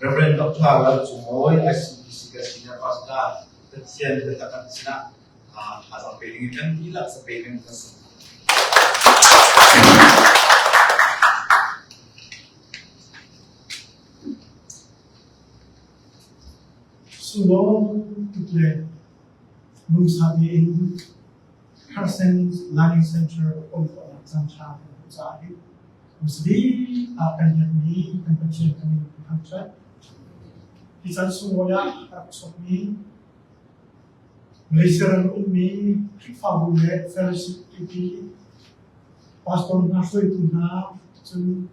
Reverend Dr. Lal Cung Awi, ICBC ka senior pastor, Pathian biatak kan sinah thazaang pe ding in kan dihlak sa pe ding kan sawm. Sulawm tuk le lungsa tein Carson Learning Center um khawhnak caanṭha kan hmuh caah hi Muslim ah kan biakmi kan Pathian kan in thangṭhat. Hi caan sunglawi ah a rak chuakmi Malaysia ram ummi Khrihfabu le fellowship pipi pastor hna hruaitu hna cun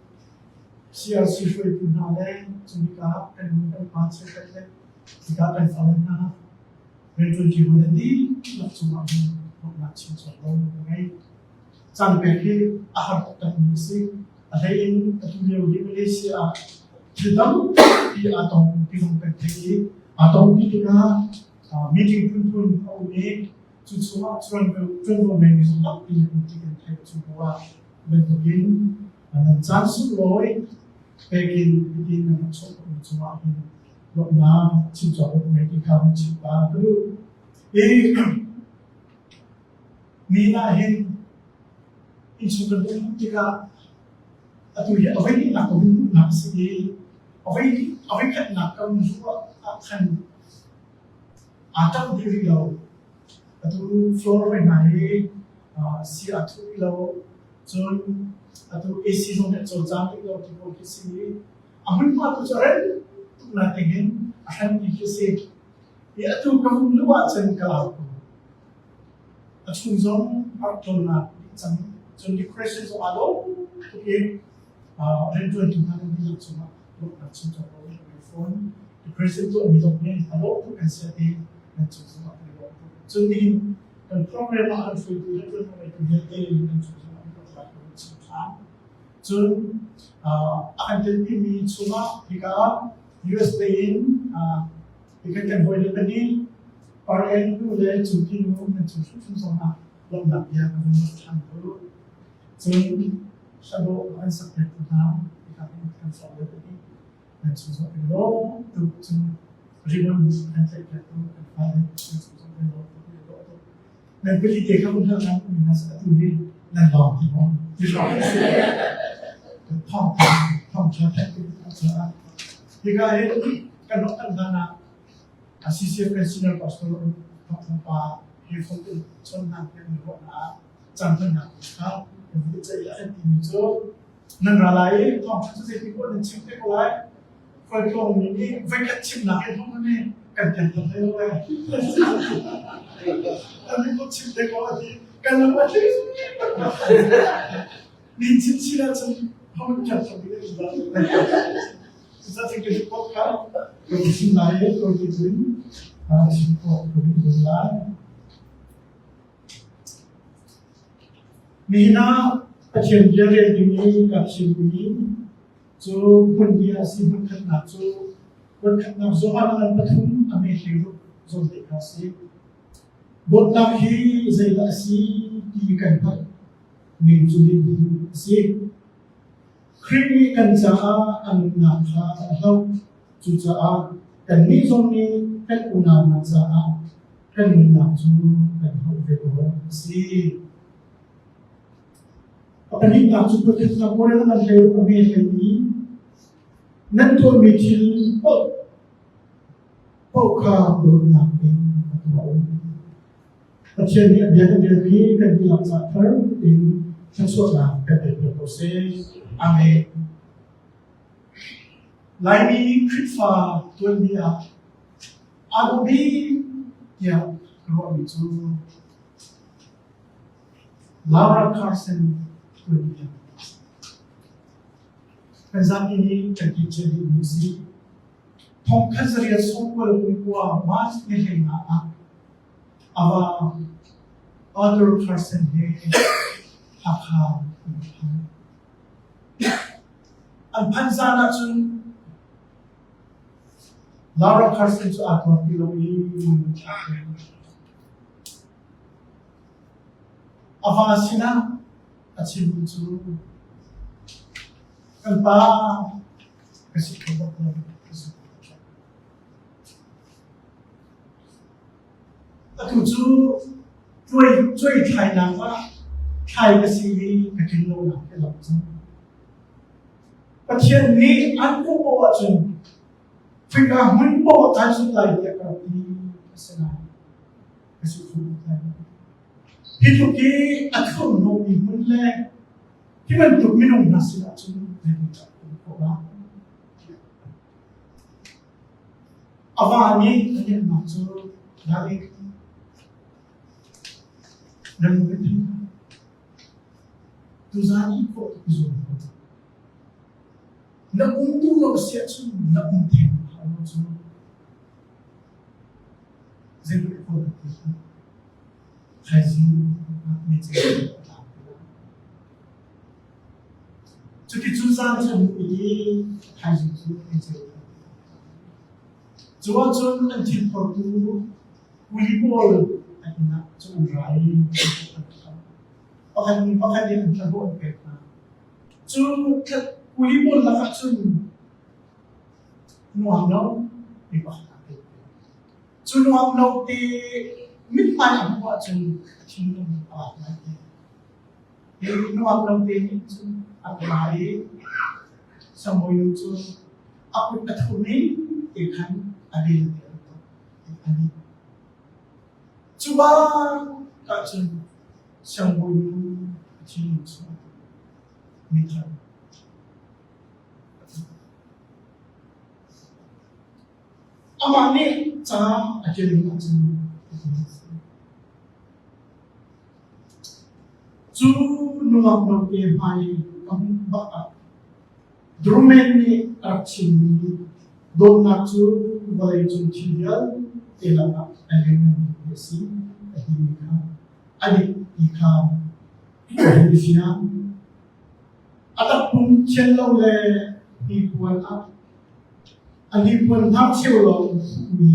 CRC hruaitu hna le cun hika kan nu kan pa cheukhat le hika kan fale hna rianṭuanṭi hawi nan dihlak cungah hin lawmhnak chim cawk lo ka ngei. Caan pek hi a har taktakmi a si. A hlei in atu lio hi Malaysia ah thil tampi aa tong ti zong kan theih i aa tongpi tikah meeting phunphun a um i cu chungah ṭuanvo ngeimi zong tampi an um ti kan theih. Cu bu ah bantukin nan caan sunglawi pekin hitin nan rak chuah khawhmi cungah hin lawmhnak chim cawk ka ngei ti kha hun chim ta ka duh. I mi ah hin innchung kan um tikah atu hi a voi hnihnak ka hun duhnak a si i a voi a voi khatnak ka hun zuh ah khan aa ṭap dih rih lo. Atu floor hoi hna hi si aa thuh rih lo. Cun atu AC zong nih a cawlcang rih lo ti pawl khi si i a hmunhma tu cu a rem tuk nain hin a hranmi khi a si. I atu ka vung luh ahcun ka lau ko. A chung zong a rak tlonnak dih cang. Cun decoration zong aa dawh tuk i rianṭuantu hna nan dihlak cungah lawmhnak chim cawk lo in ka ngei fawn. Decoration tuahmi zong hi a dawh tuk an si i nan cung zongah kan i lawm tuk. Cun nihin kan program ah kan hruaitu rianṭuan ngeitu vialte nan cung zongah kan lawmhnak ka vun chim ṭhan. Cun a kan telpimi chungah hika US lei in hika kan hawile pahnih RN nu le Cungki nu nan cung hrimhrim zongah lawmhnak bia ka vun nawl ṭhan ko. Cun hladawh an sak piaktu hna hika hin kan fale pahnih nan cung zong kan lawm tuk. Cun ribbon an tlaih piaktu kan fale nan cung zong kan lawm tuk. Nan pali te kha hna nan um hna atu hi nan lawng ti maw ti hrawng thong thong tha that ti caah hika hin kan rak kan hlan ah CCF kan senior pastor thong thong pa he phone in chon hna kan ruah na caan hman nak kha kan vi cai an ti mi cu nan ra lai i thong tha cu zei ti ko nan chim te ko lai Khualtlawng mi nih voikhat chimnak in hung in kan pian thar hlei lo ee. An nih chim te ko a ti. Kan lam a tling. Min chin chin ahcun hong pian thar ding an dah. Cucaah cun ka hip hop kha ka chim lai i ka ti cun chim khawh ka duh lai. Nihin ah Pathian bia rel ding i ka chimmi Cu hmunbia a si hmunkhatnak cu voikhatnak Johan ngan pathum a me 16 zawn te kha a si. Dawtnak hi zeidah a si ti kan hngalh ning cu hihi a si. Khrih nih kan caah a nunnak kha a hloh. Cucaah kannih zong nih kan unau hna caah kan nunnak cu kan hloh ve awk a si. A pahnihnak cu Pathian Korea nan hlei a nge hlei i nan tuahmi thil paoh paoh kha dawtnak in a tuah u. Pathian nih a bia kan relmi kan dihlak caah thar tein thluachuahnak kan pek piak ko seh. Amen. Laimi Khrihfa tuanbia ah aa dawh bik tiah ka ruahmi cu Laura Carson tuanbia. Kan zapi nih kan theih cia dihmi a si. Thongkhat zariat sawmkual kumkua March ni 15 ah ava Arthur Carson he Hakha an phan. An phanh zan ahcun Laura Carson cu aa tuar ti lo i mun thlak A va sinah a chimmi cu kan pa ka si kho bak lo ka si kho. Atu cu cuai cuai thlainak ah thlai ka si i ka tlin lonak ka lam cang. Pathian nih an kawh poah ahcun khika hmun poah kai zumh lai tiah ka rak ti a si lai. Ka si kho lai. Hi tluk i a thurhnawmmi hmun le hi bantuk minung hna sinah cun zeitindah um khawh lai? A va nih a lehnak cu David na lung a thei. Tuzaan i khawh tuk i zuam ko. Na um duh lo si ahcun na um theng hau lo cu. Zeitluk khawh tuk ti hlah. Thaizing ah meici a tlang te lai. Cuticun zan cu an hmuh i thaizing cu meici a tlang. Cu ahcun an thil phortu kuli pawl an inn ah cun an ra i an ṭap. Pakhat nih pakhat nih an thlahlawh an pek hna. Cu kuli pawl lakah cun nuam lo mi pakhat aa tel. Cu nuam lo te mithmai a hmuh ahcun a thinlung a vaat lai te. Hi nuam lo te nih cun a ra i Samuel cu a kut a thum i te khan a rel te an tuk a ni. Cu bang ahcun Samuel a thinlung cu mithar Amah nih ca a ṭial ahcun cu nungak note hmai ka hmuh bak ah Drummond nih a rak chimmi dawtnak cu vawleicung thil vialte lakah a liannganmi a si a timi kha a dik ti kha ka hun i fiang. A takpum thian lo le hnipuan ah a hnipuan hnarcheu lawng hmuhmi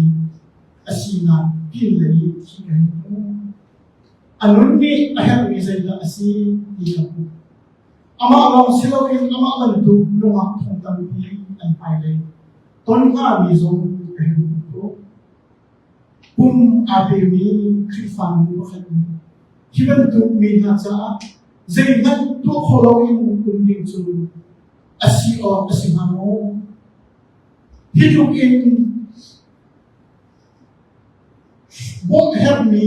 a sinak pinlei khi ka hei hmuh. A nun nih a herhmi zeidah a si ti ka hmuh. Amah lawng si loin amah bantuk nungak thong tampi an hmailei ton hngami zong ka hei hmuh khawh. Pum aa pemi Khrihfa nu pakhat nih hi bantuk mi hna caah zeihmanh tuah khawh loin um ding cu a si awk a si hnga maw? Hi tluk in bawmh herhmi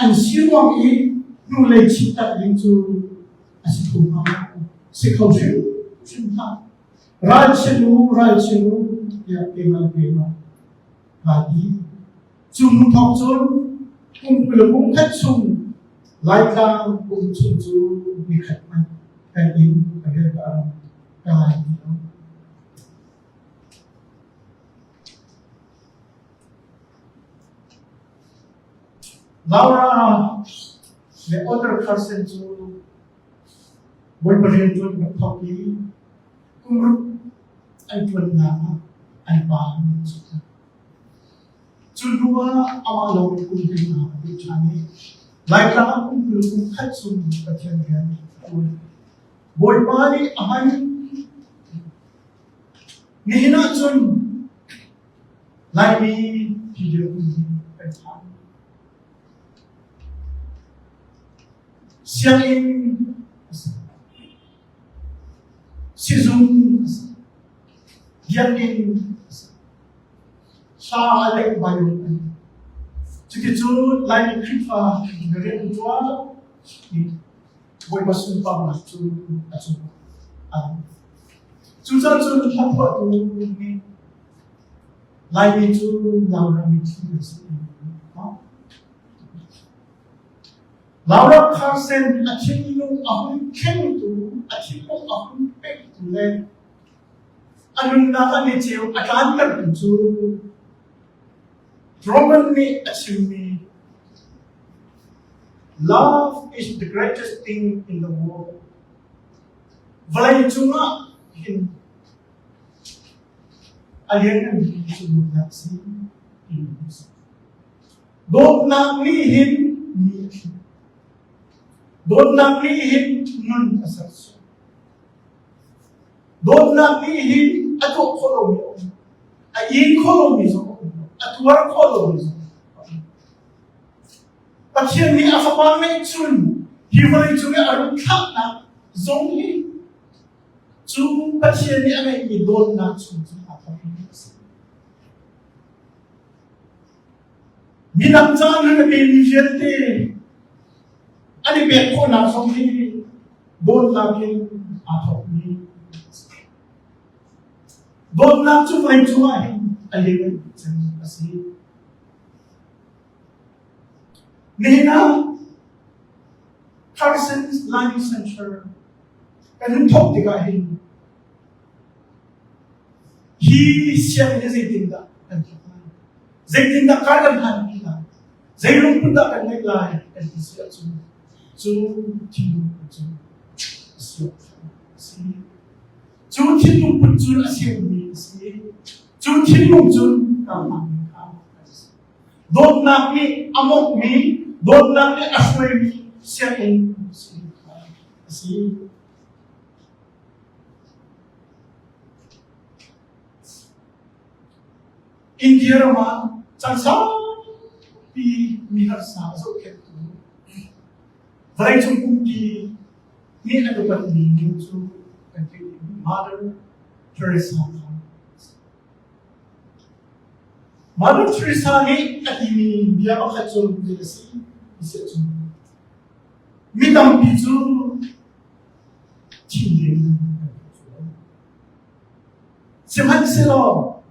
an si ruang i hnulei chittak ding cu a si kho hnga maw? Si kho hrimhrim hlah. Ralchanh u, ralchanh u, tiah keimah le keimah kaa ti. Cu hnu thawk cun kum 20 le kum khat chung Laitlang kum chung cu nikhat hmanh kan inn ka rian ka ram ka ngai ti lo. Laura le Otter Carson cu Bawipa rian ṭuan rak thawk i kum ruk an ṭuannak ah an pa an rak cuk. Cu hnu ah amah lawng in kum hleihnak a peh ṭhan i Laitlang ah kum 20 kum khat chung Pathian rian a ṭuan. Bawipa nih a hman. Nihin ah cun Laimi hi dirhmun hi kan phan. Sianginn a si. Sizung a si. Biakinn a si. Hla a lek bai an. Cuticun Laimi Khrihfa rian ṭuan Bawipa sunparnak cu a cung ah a Cucaah cun hlaphuahtu nih Laimi cu Laura mitthli an si. Laura Carson a thinlung a hun thlengtu, a thinlung a hun pektu le a nunnak a niceu a tlantertu cu Roman nih a chimmi Love is the greatest thing in the world. Vawlei cungah hin a liannganmi cu dawtnak si timi a si. Dawtnak nih hin mi a thlen. Dawtnak nih hin nun a sersiam. Dawtnak nih hin a tuah khawh lomi a um. A in khawh lomi zong a um. A tuar khawh lomi zong a um. Pathian nih a fapa ngeihchun hi vawlei cung i a run thlahnak zong hi cu Pathian nih a ngeihmi dawtnak chung cun aa thawkmi a si. Midang ca nun a pemi vialte an i pek khawhnak zong hi dawtnak in aa thawkmi a si. Dawtnak cu vawlei cungah hin a lian cem a si. Nihin ah Parsons Learning Center kan hun thawk tikah hin hi sianginn hi zeitindah kan thawk lai? Zeitindah kar kan hlan pi lai? Zei lungput dah kan ngeih lai kan ti si ahcun cu thinlung cu a si awk a si. Cu thinlung put cun a siangmi a si. Cu thinlung cun karhlanmi kha a si. Dawtnak nih a mawkmi, dawtnak nih a hruaimi sianginn si kha a si. India ram ah caan saupi mi harsa a zohkhenhtu vawleicung pumpi nih an upatmi nu cu kan theih dingmi Mother Teresa kha Mother Teresa nih a timi bia pakhat cu zei a si ti si ahcun mi tampi cu thinlung an Sihmanhsehlaw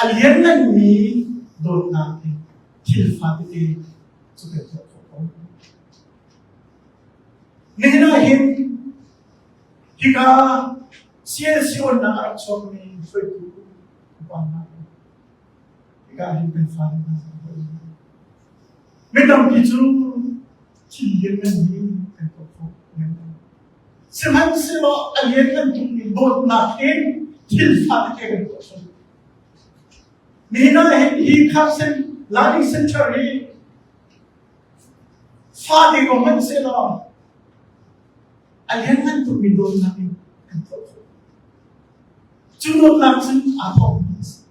a liannganmi dawtnak in thil fatete cu kan tuah khawh ko. Nihin ah hin hika CLC onnak a rak chuakmi hruaitu upa hna hika hin kan fale hna mi tampi cu thil liannganmi kan tuah khawh Sihmanhsehlaw a lianngan tukmi dawtnak in thil fatete kan tuah sual. Nihin ah hin hi Carson Learning Center hi fate ko hmanh sehlaw a lianngan tukmi dawtnak in kan tuah khawh. Cu dawtnak cun aa thawkmi a si.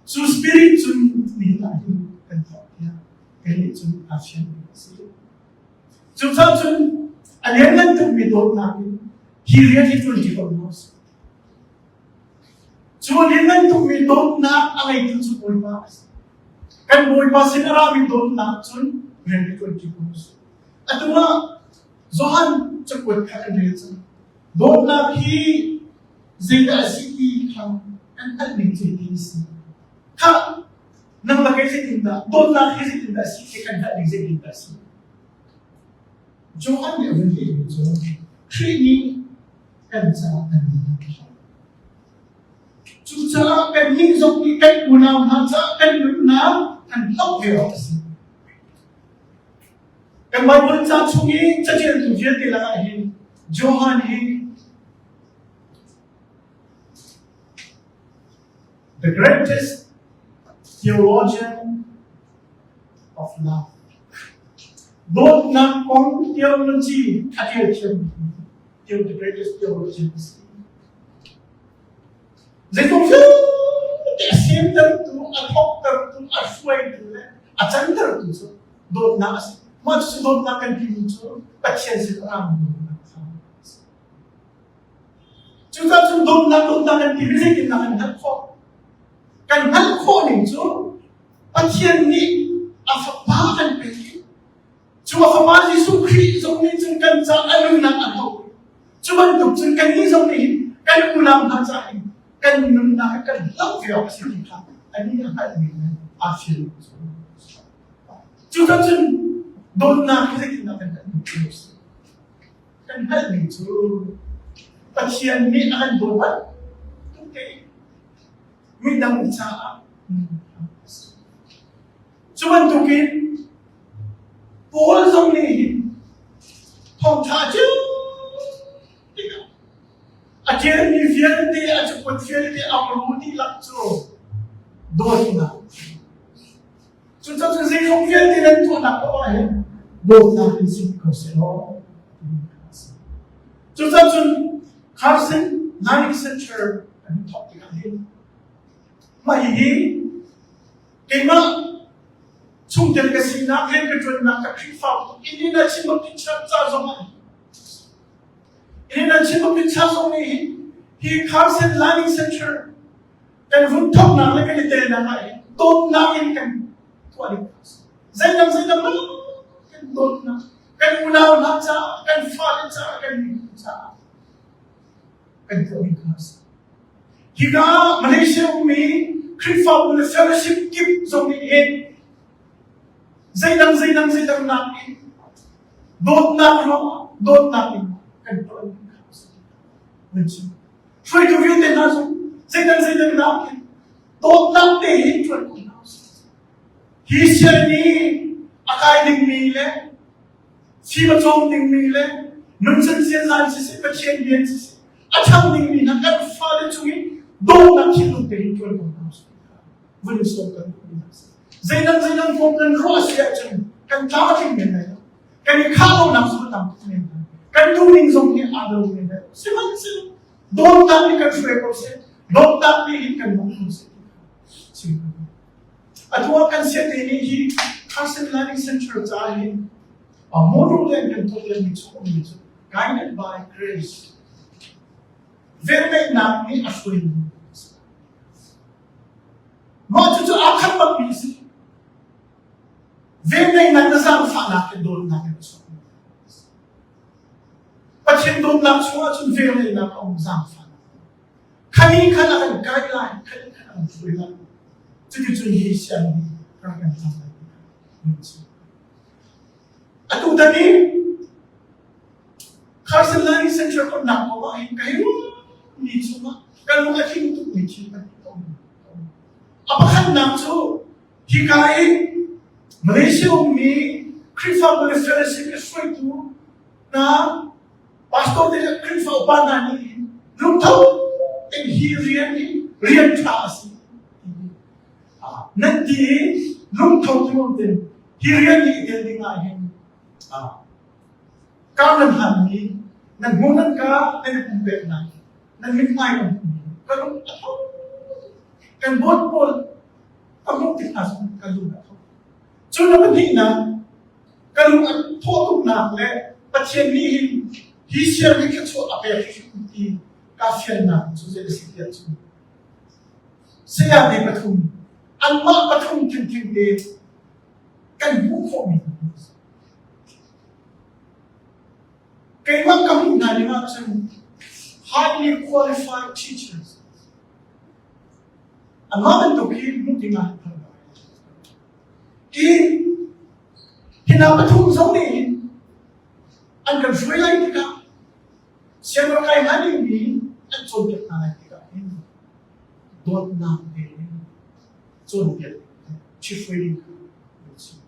Cu spirit cun nihin ah hin kan thawk tiah kei nih cun aa fianmi a si. Cucaah cun a lianngan tukmi dawtnak in hi rian hi ṭuan ṭi ko hna usih. Cu a lianngan tukmi dawtnak a ngeitu cu Bawipa a si. Kan Bawipa sin a rami dawtnak cun rian hi ṭuan ṭi ko usih. Atu ah Johan cakuat kha kan rel cang. Dawtnak hi zeidah a si ti kha kan hngalh ning cu hitin a si. Khah nang le kei zeitindah dawtnak hi zeitindah a si ti kan hngalh ning zeitindah a si. Johan nih a vun lehmi cu Khrih nih kan caah a nunnak a hloh. Cucaah kannih zong nih kan unau hna caah kan nunnak kan hloh ve awk a si. Kan Baibal ca chung i caṭialtu vialte lakah hin Johan hi the greatest theologian of love. Dawtnak kong theology a ṭial thiammi the greatest theologian a si. Zeitluk vialte a semtertu, a thawktertu, a hruaitu le a cantertu cu dawtnak a si. Mah cucu dawtnak kan timi cu Pathian sin a rami dawtnak kha a si. Cucaah cun dawtnak dawtnak kan timi zeitindah kan hngalh khawh? Kan hngalh khawh ning cu Pathian nih a Fapa kan pek i cu a Fapa Jesuh Khrih zong nih cun kan caah a nunnak a hloh. Cu bantuk cun kannih zong nih hin kan unau hna caah hin kan nunnak hi kan hloh ve awk a si ti kha anih a hngalhmi le aa fian. Cucaah cun dawtnak hi zeitindah kan hngalh ning cu a si? Kan hngalhmi cu Pathian nih a kan dawt bantuk tein midang caah a si. Cu bantukin Paul zong nih hin thawngṭha cio tikah a ṭialmi vialte a cakuat vialte a ru dihlak cu dawtnak Cucaah cun zeizong vialte nan tuahnak paoh ah hin dawtnak in si ko seh law Cucaah cun Carson Learning Center an thawk tikah hin mah hihi keimah. Chungtel ka sinak, rian ka ṭuannak, ka Khrihfabu, Indiana Chin Baptist Church ca zong ah Indiana Chin Baptist Church zong nih hin hi Carson Learning Center kan vun thawknak le kan i telnak ah hin dawtnak in kan tuah ding zeidang zeidang lo kan dawtnak kan unau hna caah kan fale caah kan miphun caah kan tuah ding kha a si. Hika Malaysia ummi Khrihfabu le fellowship kip zong nih hin zeidang zeidang zeidang nak in dawtnak ruangah dawtnak in kan tuah ding kha a si. Nan chim. Hruaitu vialte hna zong zeidang zeidang nak in dawtnak te hin ṭuan ko hna usih. Hi sian nih a kai dingmi le fim a cawm dingmi le nuncan sianzan siseh Pathian rian siseh a ṭhang dingmi hna kan fale cung i dawtnak thinlung te hin ṭuan ko hna usih vun sawm kan duhmi hna si. Zeidang zeidang kong kan ruah si ahcun kan tlam a tling men lai lo. Kan i khah lonak zong a tam tuk men lai. Kan duhning zong hi aa lo men lai. Sihmanhsehlaw dawtnak nih kan hruai ko seh. Dawtnak nih hin kan bawmh ko seh. Chim ko. Atu ah kan siate nih hi Carson Learning Center caah hin model le kan tuah mi chung ummi cu guided by grace velngeihnak nih a hruai mi Mah cucu aa khat bakmi a si. Velngeihnak le zaangfahnak in dawtnak in a chuak. Pathian dawtnak chungah cun velngeihnak a um zaangfahnak. Khani khan a kan kai lai, khani khan a kan hruai lai. Cuticun hi sian hi rak kan cang lai. Atu tan i Carson Learning Center onnak kong ah hin ka hi mi chungah ka lung a tling tuk mi thil kan tong. A pakhatnak cu hika i Malaysia ummi Khrihfabu le fellowship i hruaitu hna pastor te le Khrihfa upa hna nih hin lungtho in hi rian hi rian ṭha a si nan ti i lungtho tein hi rian hi i tel ding ah hin kar nan hlanmi nan hmu nan ka nan i pumpeknak nan mithmai nan hmuhmi ka lung a tho kan bawt pawl ka hmuh tik hna zong ka lung a tho cu na pahnihnak ka lung a thawh tuknak le Pathian nih hin hi siang hi thluachuah a pek hrim ti ka fiannak cu zei a si tiah cun saya te pathum anmah pathum thingthing te kan hmuh khawhmi Keimah ka hmuh hna ning ahcun highly qualified teachers anmah bantuk hi hmuh ding ah hi hi hna pathum zong nih hin an kan hruai lai tikah sianginn kai hna dingmi an cawnpiak hna lai tikah hin dawtnak tein cawnpiak ṭhihruai ding kha an chim.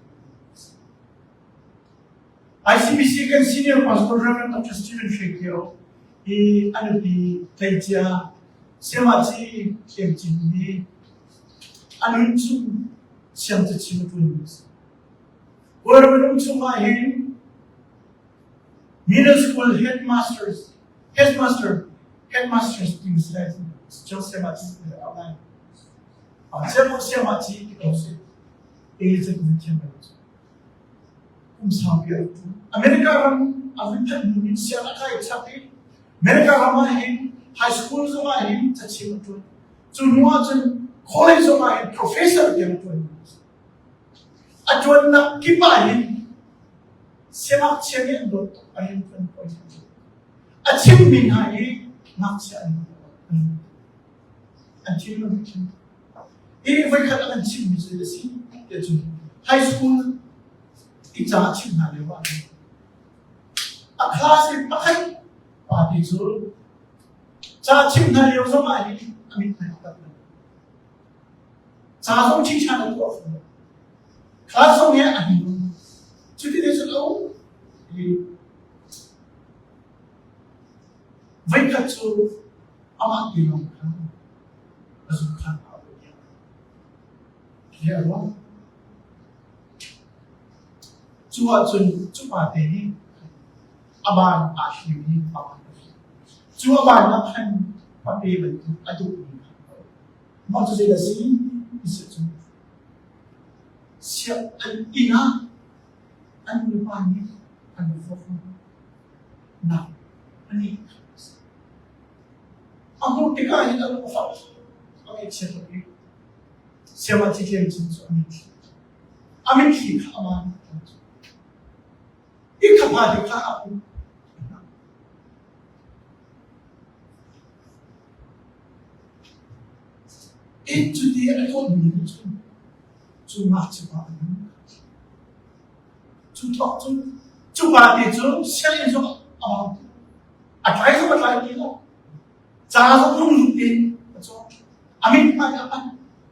ICBC kan senior pastor Reverend Dr. Stephen Hre Kio hi a nupi tleicia Sayamaci Tlem Cin hi a nun chung siang cachim a ṭuanmi a si. Kawlram um chungah hin middle school headmasters headmaster headmasters ti si lai John Sayamaci ti lai. Sayamaci ti ko si. English cu thiam lo. Kum saupi a rak ṭuan. America ram a vun phanh hnu in siang a kai chap i America ram ah hin high school zong ah hin cachim a ṭuan. Cu hnu ah cun college zong ah hin professor tiang a ṭuan. A ṭuannak kip ah hin siangngakchia nih an dawt tuk a rian ṭuan hawi. A chimmi hna hi ngakchia an an thinlung a thin. Hi voikhat a kan chimmi cu a si tiah cun high school i ca a chim hna lio ah a class i pakhat pa ti cu ca chim hna lio zong ah hin a mithmai a tat lo. Ca zong ṭhiṭhan a tuah fawn lo. Class zong hi a hnin lo. Cuti te cun a um. Voikhat cu amah ti lawng kha a zungkhan a um hi a ruang. Cu ahcun cu pa te nih a ban aa thlim i a ban a thlim. Cu a ban ah khan pape bantuk a duhmi kha a um. Mah cu zeidah a si? Ti si cun. Siang an inn ah an nupa nih an fawfang nak an i a hmuh tikah hin an ufak a ngaihchia tuk i siama thithleng chung cu a mitthli a mitthli kha amah nih a tlak i kha pa te kha a um. Inn cuti a tuahmi nih cun cu ngakchia pa a nung. Cu thawk cun cu pa te cu sianginn zong a bang ti lo. A tlai zong a tlai ti lo. Ca zong lunglut tein a cawng. A mithmai a panh.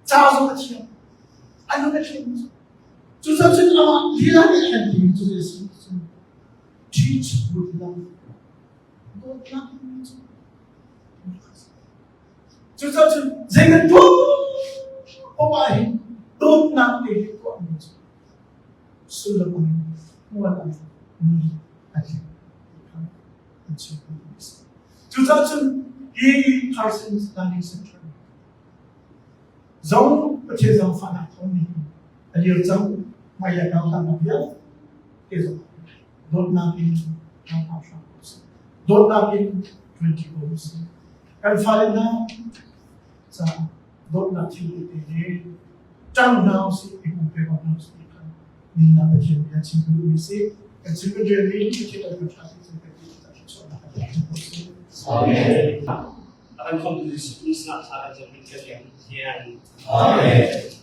Ca zong a thiam. A nun a thiam. Cucaah cun amah lila nih a kan timi cu zei a si cun teach with love. Dawtnak timi cu Cucaah cun zei kan tuah poah ah hin dawtnak te he tuahmi cu sullam a ngei, hmual a ngei, mi a tling ti kha an chim duhmi a si. Cucaah cun hi Parsons Learning Center zong Pathian zaangfahnak thawng nih a lir cang hmailei nauhlannak vialte zong dawtnak in ram hram ko sih. Dawtnak in ṭuanṭi ko sih. Kan fale hna caah dawtnak thil tete le ṭang hna usih, i pumpe ko hna usih ti kha ningnak Pathian bia chim kan duhmi si. Kan chim kan rian i Pathian kan ṭha ti cun kan ti thluachuahnak kan pek ko sih. Amen. A kan khomtu Jesuh Christ sinah thla kan cam kan Pathian. Amen.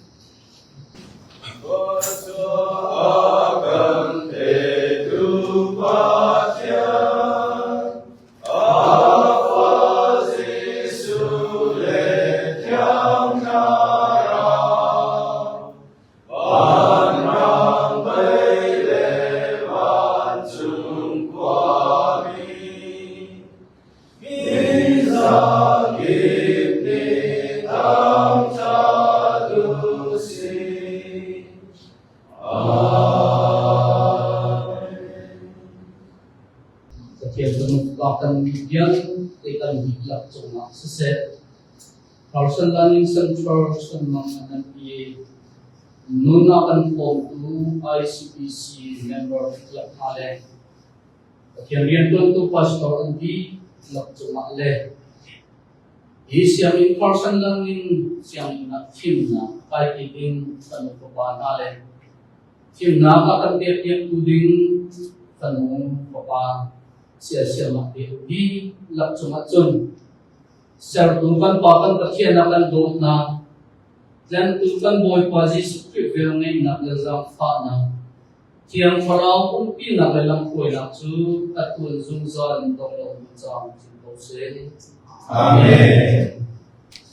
Pathian kan kan vialte kan dihlak cungah siseh, Carson Learning Center Sunmang nan pi nun a kan bawmtu ICBC member dihlak hna le Pathian rianṭuantu pastor an dihlak cungah le hi sianginn Carson Learning sianginn ah thimnak kai ding kan fapa hna le thimnak a kan pekpiaktu ding fanu fapa siasiamah te dihlak cungah cun sertu kan Pa kan Pathian a kan dawtnak tlentu kan Bawipa Jesuh Khrih velngeihnak le zaangfahnak Thiang Thlarau umpinak le lamhruainak cu a tuan zungzal in dong lo mi cang chin ko seh. Amen.